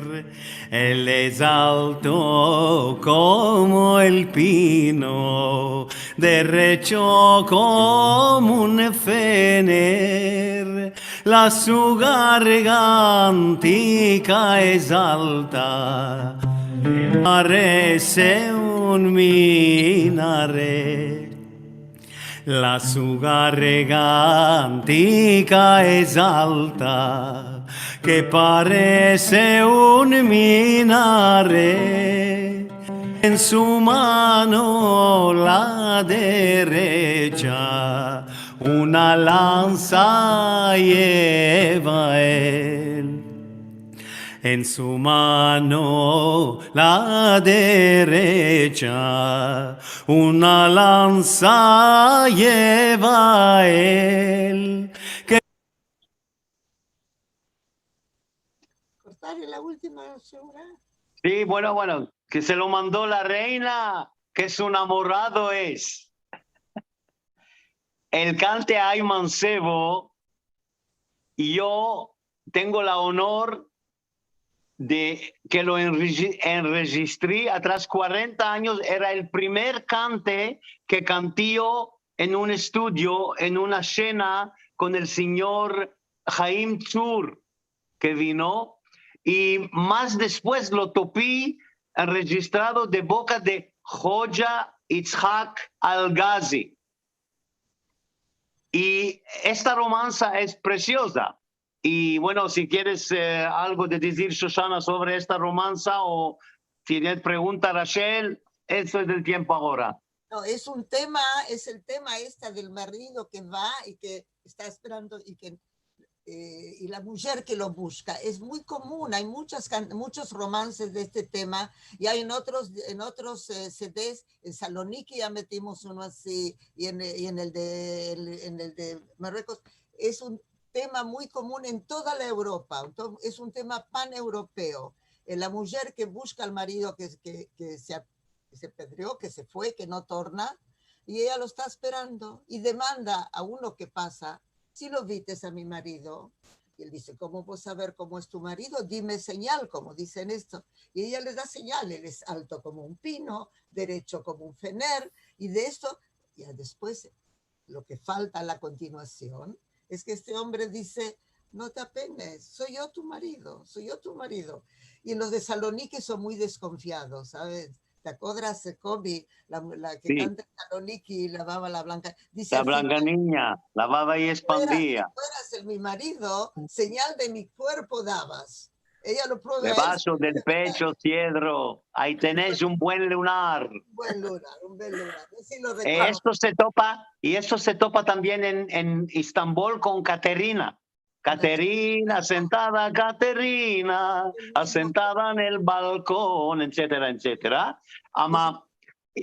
El es alto komo el pino, derecho komo un fener. La su gargantika es alta, parese un minaret. La su gargantika es alta, ke parese un minaret. En su mano la derecha una lansa yeva el. En su mano la derecha una lansa yeva el. Ke kortar la ultima, segura? Si, bueno, bueno, ke se lo mando la reina, ke su enamorado es. El kante Ay mansevo, yo tengo la onor de ke lo enregi-, enrejistri atras kuarenta anyos, era el primer kante ke kanti yo en un estudio, en una shena, kon el sinyor Haim Tsur, ke vino, i mas despues lo topi rejistrado de boka de Hoja Itzhak Algazi. I esta romansa es presioza. I, bueno, si keres, eh, algo de dizir, Shoshana, sovre esta romansa, o si tienes pregunta, Rachel, esto es el tiempo agora. No, es un tema, es el tema esta del marido ke va i ke esta esperando i ke, eh, i la mujer ke lo bushka. Es muy komun, ay muchas can-, muchos romanses de este tema, i ay en otros, en otros, eh, C Ds, en Saloniki ya metimos uno ansi, i en, i en el de, en el de Marruekos. Es un tema muy komun en toda la Evropa, ento-, es un tema panevropeo. Eh, la mujer ke bushka al marido ke, ke, ke se a-, ke se pedrio, ke se fue, ke no torna, i eya lo esta esperando, i demanda a uno ke pasa: "Si lo vites a mi marido?" I el dize: "Komo vo a saver komo es tu marido? Dime senyal", komo dizen esto. I eya le da senyal, el es alto komo un pino, derecho komo un fener, i de esto, ya despues lo ke falta a la kontinuasion es ke este ombre dize: "No te apenes, soy yo tu marido, soy yo tu marido". I los de Saloniki son muy deskonfiados, saves? Te akodras, eh, Kobi, la, la ke kanta en Saloniki, lavava la blanka, dize: "Al fin, la blanka ninya, lavada i espandia. Si fueras el mi marido, senyal de mi kuerpo davas". Eya lo prueva esto. Debajo del pecho siedro, ayi tenesh un buen lunar. Un buen lunar, un buen lunar. Esto se topa, i esto se topa tambien en, en Estambol kon Katerina. Katerina, sentada Katerina, asentada en el balkon, etsetera, etsetera. Ama,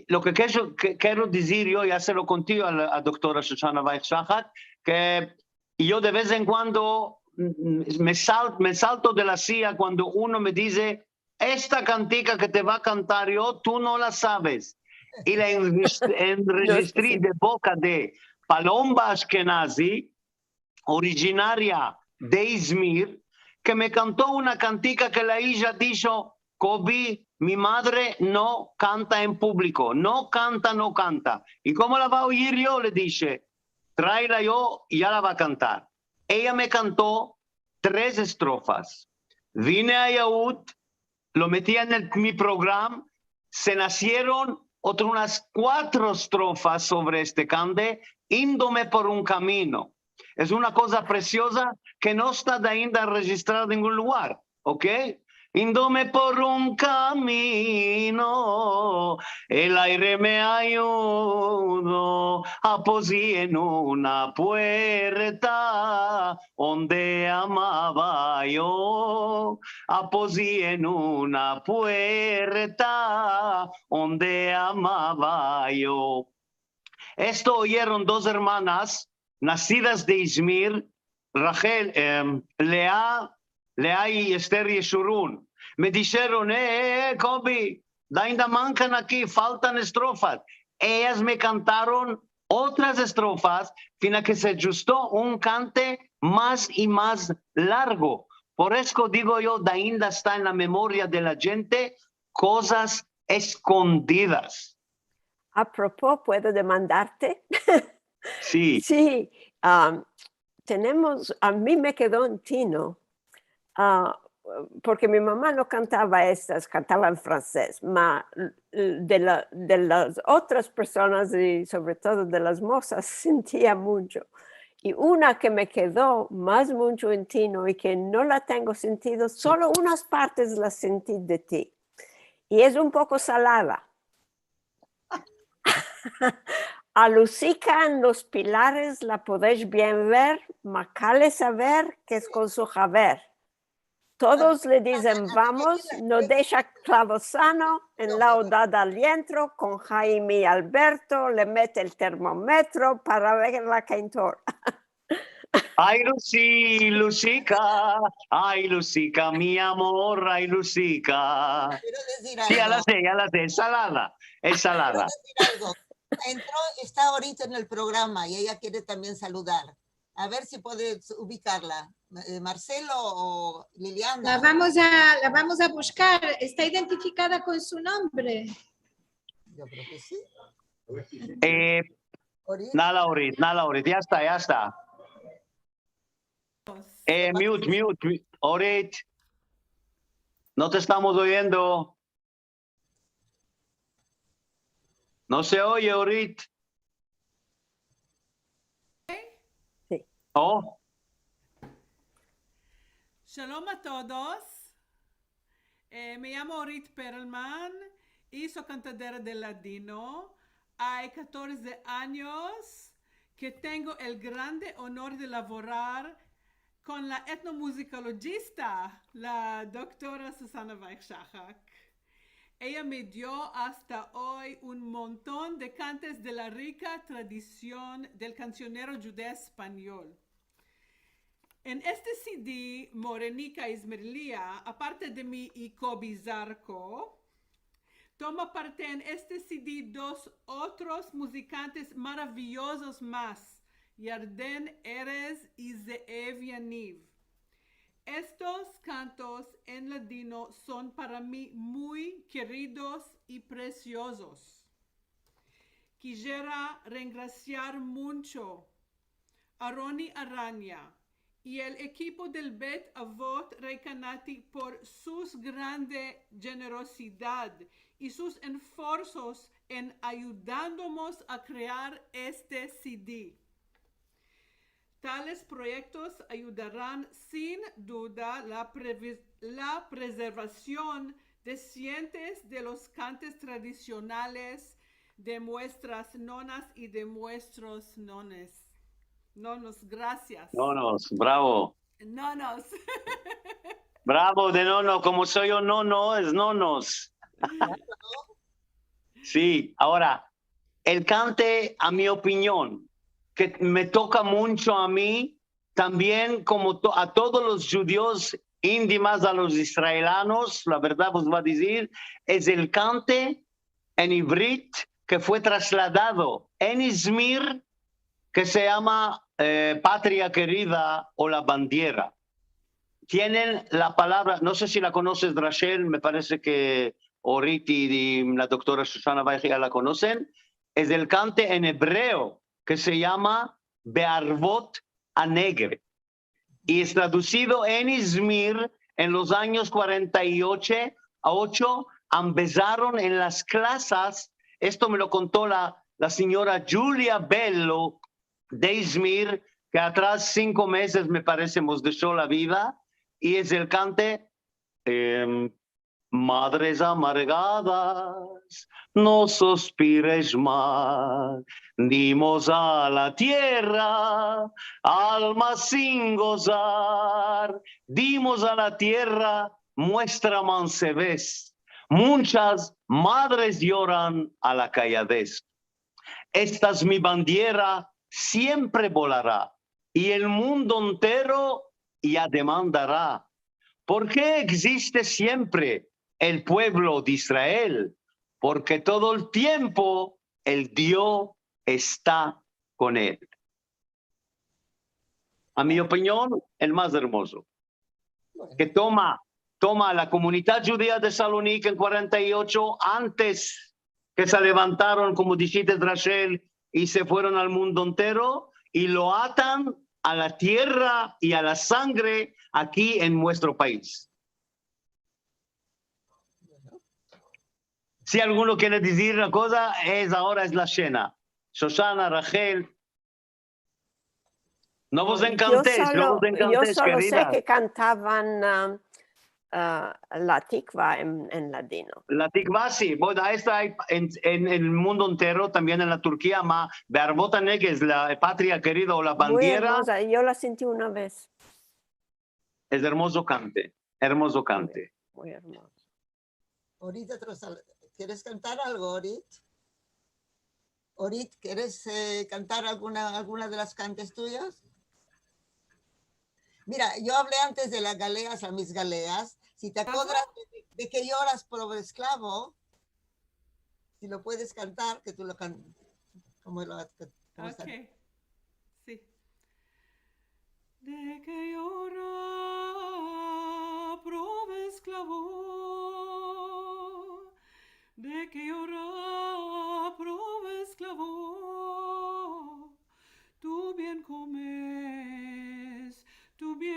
lo ke kero, ke kero dizir yo, ya se lo konti a la, a doktora Shoshana Weich Shahak, ke yo de vez en kuando, mm, me sal-, me salto de la sia kuando uno me dize: "Esta kantika ke te va a kantar yo, tu no la saves". I la enregis-, enregistri de boka de Palomba Ashkenazi, orijinaria de Izmir, ke me kanto una kantika ke la ija disho: "Kobi, mi madre no kanta en publiko, no kanta, no kanta". "I komo la va a oyir yo?", le dishe. "Traela yo, ya la va a kantar". Eya me kanto tres estrofas. Vine a Yehut, lo meti en el, mi program, se nasieron otras unas kuatro estrofas sovre este kante, Indome por un kamino. Es una koza presioza ke no esta ainda rejistrada en ningun lugar, okey? Indome por un kamino, el aire me ayudo, apozi en una puerta, onde amava yo, apozi en una puerta, onde amava yo. Esto oyeron dos ermanas nasidas de Izmir, Rachel, em, Lea, Lea i Ester Yeshurun. Me disheron: "Eh, eh, eh, Kobi, dainda mankan aki, faltan estrofas". Eyas me kantaron otras estrofas, fina ke se ajusto un kante mas i mas largo. Por esto digo yo, dainda esta en la memoria de la djente kozas eskondidas. A propos, puedo demandarte? Si. Si, am, tenemos, a mi me kedo en tino, a, porke mi mama no kantava estas, kantava en fransez, ma de la, de las otras personas i sovre todo de las mozas sentia muncho. I una ke me kedo mas muncho en tino i ke no la tengo sentido, solo unas partes las senti de ti. I es un poko salada. A Lusika en los pilares la podesh bien ver, ma kale saver ke es kon su haver. Todos le dizen vamos, no desha klavo sano, en la odada al yentro, kon Haim i Alberto, le mete el termometro para ver la kaintor. Ay, Lusi-, Lusika, ay, Lusika, mi amor, ay, Lusika. Quiero decir algo. Si, ya la se, ya la se, es salada, es salada. Quiero decir algo. Entró, esta ahorita en el programa i eya kere tambien saludar. A ver si puedes ubikarla, eh, Marcelo o Liliana. La vamos a, la vamos a bushkar. Esta identifikada kon su nombre. Yo kreo ke si. Eh, Orit. Nala Orit, Nala Orit. Ya esta, ya esta. Eh, mute, mute, mute. Orit, no te estamos oyendo. No se oye, Orit. Si. Oh. Shalom a todos. Eh, me yamo Orit Perelman i so kantadera de ladino. Ay katorze anyos ke tengo el grande onor de lavorar kon la etnomuzikolojista, la doktora Susana Weich-Shahak. Eya me dio asta oy un monton de kantes de la rika tradision del kansionero djudeo-espanyol. En este C D, Morenika Izmirlia, aparte de mi i Kobi Zarko, toma parte en este C D dos otros muzikantes maraviyozos mas, Yarden Erez i Zeev Yaniv. Estos kantos en ladino son para mi muy keridos i presiozos. Kisiera rengrasiar muncho a Roni Aranya i el ekipo del Bet Avot Rekanati por sus grande jenerosidad i sus enforsos en ayudandomos a krear este C D. Tales proyektos ayudaran sin duda la previ-, la prezervasion de sientes de los kantes tradisionales de muestras nonas i de muestros nones. Nonos, grasias. Nonos, bravo. Nonos. Bravo de nono, komo soy yo nono, es nonos. Si, agora, el kante, a mi opinion, ke me toka muncho a mi, tambien komo to-, a todos los djudios, indimas a los israelanos, la verdad vos va a dizir, es el kante en ivrit ke fue trasladado en Izmir, ke se yama, eh, Patria Kerida o La Bandiera. Tienen la palavra, no se si la konoses, Rachel, me parese ke Orit i la doktora Susana Weich ya la konosen, es el kante en ebreo ke se yama Be'arvot Hanegev, i es tradusido en Izmir en los anyos kuarenta i ocho, a ocho, ambezaron en las klasas, esto me lo konto la, la sinyora Julia Bello de Izmir, ke atras sinko mezes, me parese, mos desho la vida, i es el kante, em, Madres amargadas, no suspiresh mas, dimos a la tierra alma sin gozar, dimos a la tierra muestra mansevez. Munchas madres yoran a la kayadez. Esta es mi bandiera, siempre volara, i el mundo entero ya demandara: "Por ke existe siempre el puevlo de Israel? Porke todo el tiempo el Dio esta kon el." A mi opinion, el mas ermozo. Ke toma, toma la komunidad djudia de Salonik en kuarenta i ocho, antes ke se levantaron, komo dishiste, Rachel, i se fueron al mundo entero, i lo atan a la tierra i a la sangre aki en muestro pais. Si alguno kere dizir una koza, es agora es la shena. Susana, Rachel, no vos enkantesh, no vos enkantesh, keridas. Yo solo, yo solo se ke kantavan, a, a, la tikva en, en ladino. La tikva, si. Bueno, esta ay en, en el mundo entero, tambien en la Turkia, ma Be'arvot Hanegev es la patria kerida o la bandiera. Muy ermoza, yo la senti una vez. Es ermozo kante, ermozo kante. Muy ermozo. Orit, otro sal-, keres kantar algo, Orit? Orit, keres, e, kantar alguna, alguna de las kantes tuyas? Mira, yo avle antes de las galeas, a mis galeas. Si te akodras de, de Ke yoras, prove esklavo, si lo puedes kantar, ke tu lo kan-, komo lo, komo esta. Okey. Si. De Ke yora, prove esklavo, de Ke yora, prove esklavo, tu bien komes, tu bien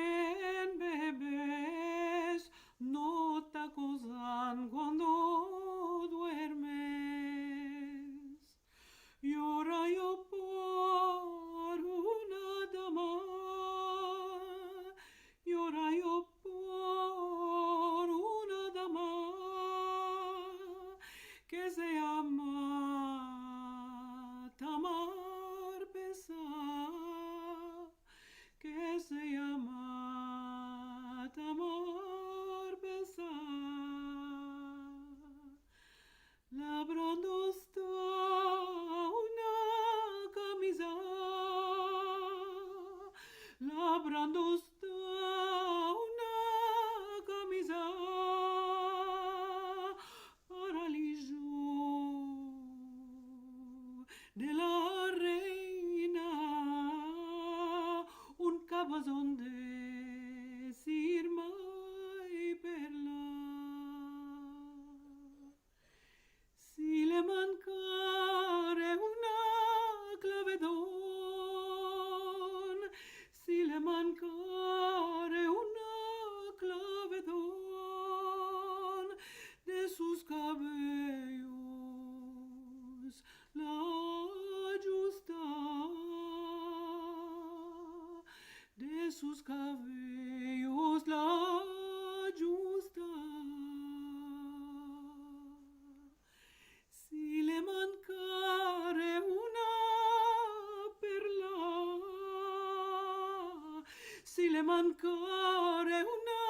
Si le mankare una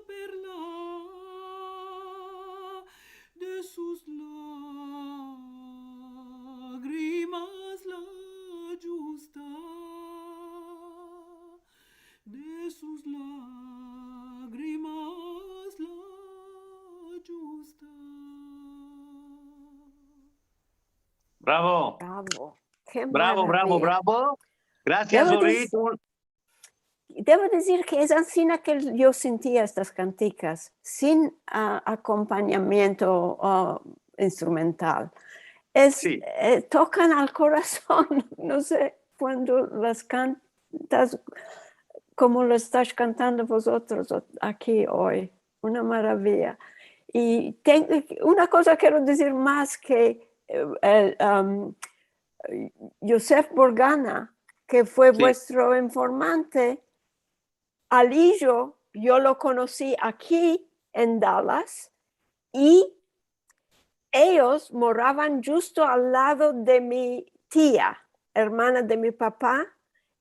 perla, de sus lagrimas la djusta, de sus lagrimas la djusta. Bravo. Bravo. Ke Bravo, bravo, maravia. Bravo. Grasias, Debo Orit. dez- Debo dizir ke es ansina ke yo sentia estas kantikas, sin, ah, akompanyamiento, ah, instrumental. Es, Si. Eh, tokan al korason, no se, kuando las kantas komo las estas kantando vozotros o-, aki oy. Una maravia. I ten-, una koza kero dizir mas ke, eh, el, am, Yosef Borgana, ke fue Si. vuestro informante, al ijo, yo lo konosi aki en Dallas, i eyos moravan djusto al lado de mi tia, ermana de mi papa,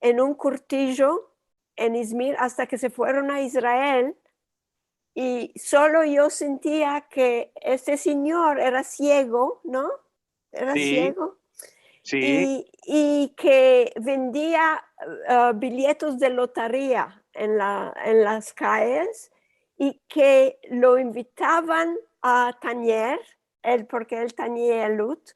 en un kortijo en Izmir, asta ke se fueron a Israel, i solo yo sentia ke este sinyor era siego, no? Era Si. Siego. Si. I, i ke vendia, eh, bilyetos de lotaria en la, en las kayes, i ke lo invitavan a tanyer, el, porke el tenia el ut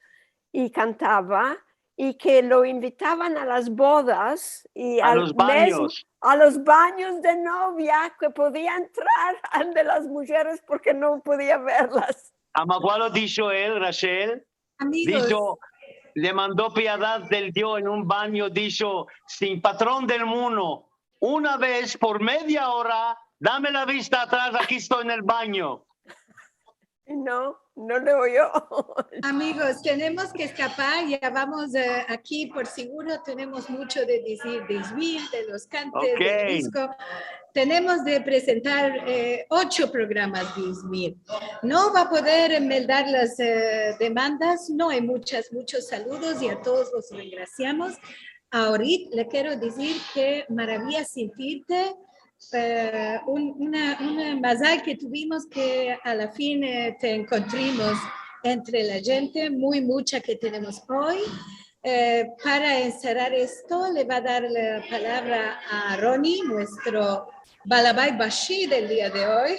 i kantava, i ke lo invitavan a las bodas i A al los mesmo, banyos. a los banyos de novia, ke podia entrar al de las mujeres porke no podia verlas. Ama kual lo disho el, Rachel? Amigos, Disho, le mando piedad del Dio en un banyo, disho: "Sin patron del mundo, una vez por media ora, dame la vista atras, aki esto en el banyo." No, no le oyo. Amigos, tenemos que escapar, ya vamos, eh, aquí por seguro, tenemos mucho de dizir de Izmir, de los cantes, Ok. del disko. Tenemos de prezentar, eh, ocho programas de Izmir. No va a poder meldar las, eh, demandas, no ay muchas, muchos saludos i a todos los engrasiamos. A Orit le kero dizir ke maravia sentirte, eh, un, una, una mazal ke tuvimos ke a la fin, eh, te enkontrimos entre la djente muy mucha ke tenemos oy. Eh, para enserar esto, le va a dar la palavra a Roni, muestro balabay bashi del dia de oy.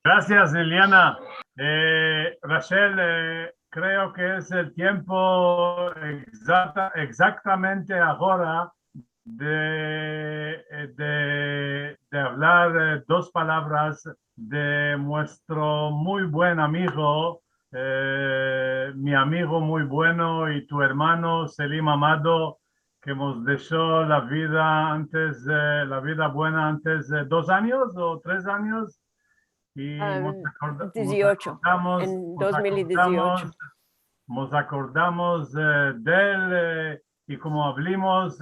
Grasias, Liliana. Eh, Rachel, eh, kreo ke es el tiempo egzakta-, egzaktamente agora de, eh, de, de avlar, eh, dos palavras de muestro muy buen amigo, eh, mi amigo muy bueno i tu ermano Selim Amado, ke mos desho la vida antes, eh, la vida buena antes de dos anyos o tres anyos. I Ah, mos akorda-, mos diziocho, akordamos, en mos dos mil i diziocho. akordamos, mos akordamos, eh, de el, eh, i komo avlimos,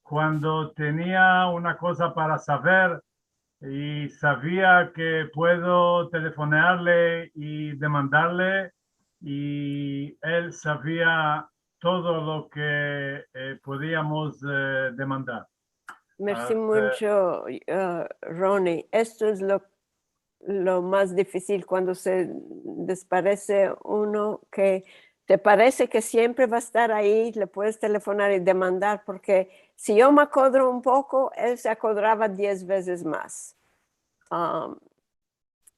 kuando tenia una koza para saver i savia ke puedo telefonearle i demandarle, i el savia todo lo ke, eh, podiamos, eh, demandar. Mersi Ah, eh. muncho, eh, Roni. Esto es lo, lo mas difisil kuando se desparese uno ke te parese ke siempre va a estar ayi, le puedes telefonar i demandar, porke si yo me akodro un poko, el se akodrava diez vezes mas. Am,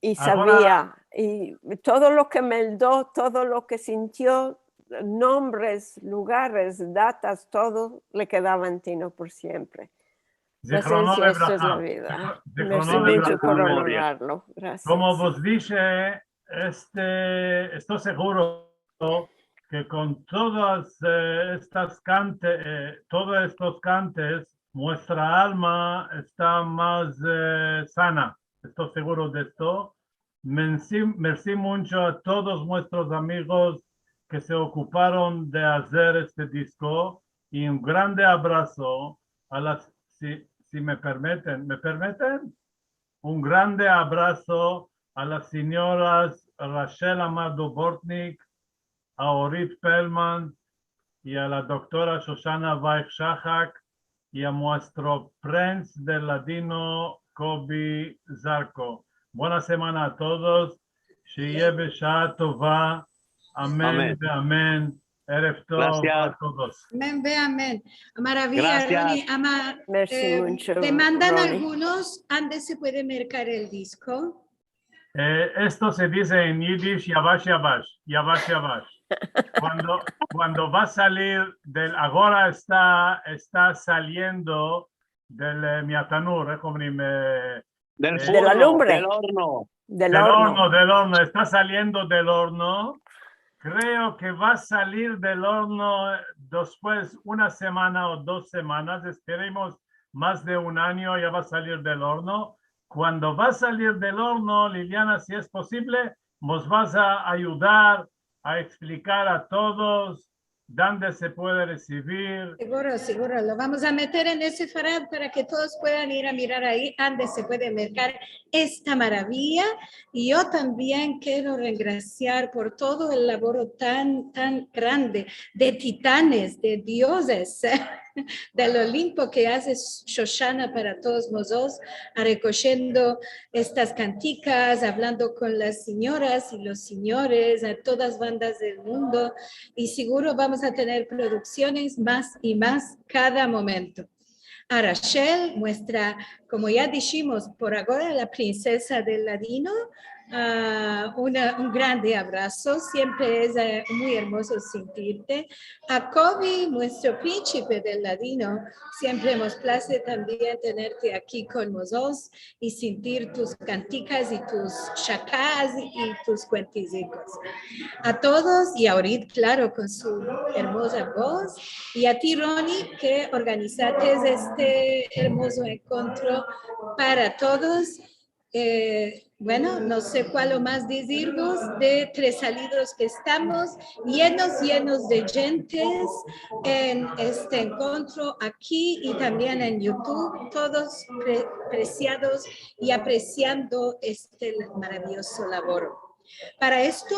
i Agora savia, i todo lo ke meldo, todo lo ke sintio, nombres, lugares, datas, todo le kedava en tino por siempre. Zikhrono Paciencia, esto es la livraha. vida. Zikh-, Mersi zikhrono muncho livraha. por Memoria. onorarlo. Grasias. Komo vos dishe, este, esto seguro ke kon todas, eh, estas kante-, eh, todos estos kantes, muestra alma esta mas, eh, sana. Esto seguro de esto. Mensi-, mersi muncho a todos muestros amigos ke se okuparon de azer este disko, i un grande abraso a las, si, si me permiten, ¿me permiten? Un grande abraso a las sinyoras Rachel Amado Bortnick, a Orit Perlman i a la doktora Shoshana Weich Shahak, i a muestro prens del ladino, Kobi Zarko. Bona semana a todos. Sheyeh besha'ah tova. Amen ve amen. Erev tov a todos. Amen ve amen. Maraviya, Roni. Te mandan algunos ande se puede merkar el disko. Eh, esto se dize en yidish, yavash, yavash, yavash, yavash. Kuando, kuando va a salir del, agora esta, esta saliendo del, eh, miatanur, eh, komo se dize, eh, del furno, del orno. Del orno, del orno. Esta saliendo del orno. Kreo ke va a salir del orno, eh, despues una semana o dos semanas, esperemos mas de un anyo, ya va a salir del orno. Kuando va a salir del orno, Liliana, si es posivle, mos vas a ayudar a eksplikar a todos dande se puede resivir. Siguro, siguro. Lo vamos a meter en Sefarad para ke todos puedan ir a mirar ayi ande se puede merkar esta maraviya. I yo tambien kero rengrasiar por todo el lavoro tan, tan grande de titanes, de dioses del Olimpo ke aze Shoshana para todos mozotros, a rekojendo estas kantikas, avlando kon las sinyoras i los sinyores a todas bandas del mundo, i siguro vamos a tener produksiones mas i mas kada momento. A Rachel, muestra, komo ya dishimos, por agora la prinsesa del ladino, ah, una, un grande avraso, siempre es, eh, muy ermozo sintirte. A Kobi, muestro prinsipe del ladino, siempre mos plaze tambien tenerte aki kon mozotros i sintir tus kantikas i tus shakas i tus kuentizikos. A todos, i a Orit, klaro, kon su ermoza voz, i a ti, Roni, ke organizates este ermozo enkontro para todos. Eh, bueno, no se kualo mas dizirvos de tres salidos ke estamos, yenos, yenos de djentes en este enkontro aki i tambien en YouTube, todos pre-, presiados i apresiando este maraviyozo lavoro. Para esto,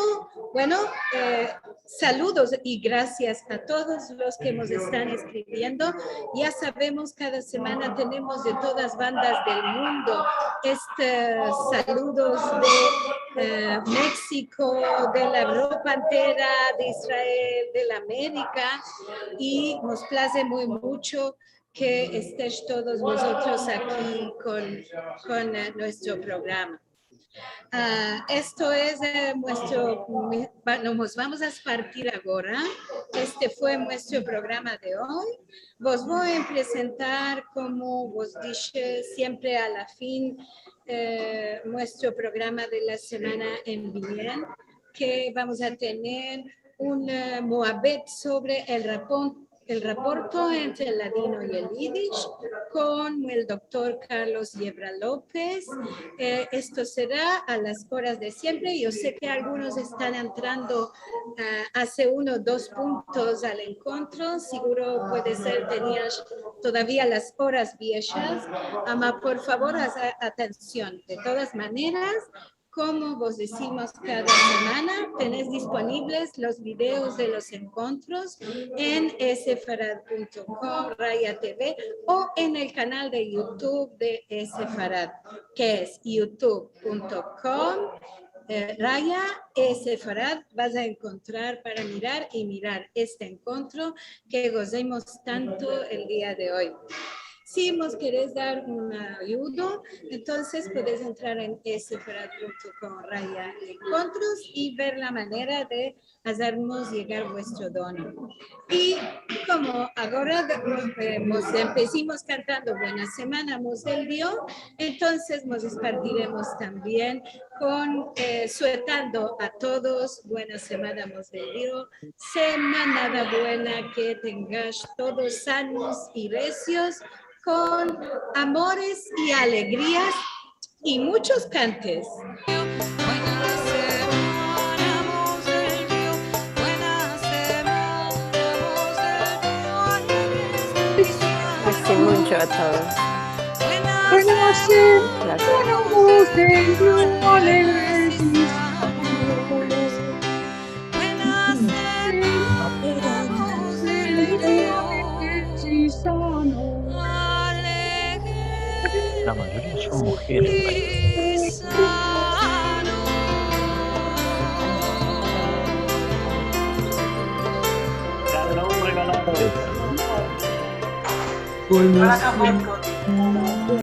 bueno, eh, saludos i grasias a todos los ke mos estan eskriviendo. Ya savemos, kada semana tenemos de todas bandas del mundo estos saludos de, eh, Meksiko, de la Evropa entera, de Israel, de la Amerika, i mos plaze muy mucho ke estesh todos vozotros aki kon, kon, eh, muestro programa. Ah, esto es, eh, muestro, mi-, va-, no, mos vamos a espartir agora. Este fue muestro programa de oy. Vos vo a prezentar, komo vos dishe siempre a la fin, eh, muestro programa de la semana en viniendo, ke vamos a tener un, eh, muabet sovre el rapon-, el raporto entre el ladino i el yidish kon el doktor Carlos Yebra Lopez. Eh, esto sera a las oras de siempre. Yo se ke algunos estan entrando, ah, aze uno o dos puntos al enkontro. Siguro puede ser tenias todavia las oras vieshas. Ama, por favor, az atension. De todas maneras, komo vos dizimos kada semana, tenes disponivles los videos de los enkontros en sefarad punto com raya T V o en el kanal de YouTube de Sefarad, ke es youtube punto com, eh, raya Sefarad. Vas a enkontrar para mirar i mirar este enkontro ke gozemos tanto el dia de oy. Si mos keres dar un ayudo, entonses podes entrar en sefarad punto com raya enkontros i ver la manera de azermos yegar vuestro dono. I komo agora, eh, mos empesimos kantando Buena semana mos del Dio, entonses mos despartiremos tambien kon, eh, suetando a todos Buena semana mos del Dio, semanada buena, ke tengash todos sanos i resios, kon amores i alegrias i muchos kantes. Mersi muncho a todos. Buena semana mos del Dio, alegres i sanos. Mujeres, vaya. Buenas noches.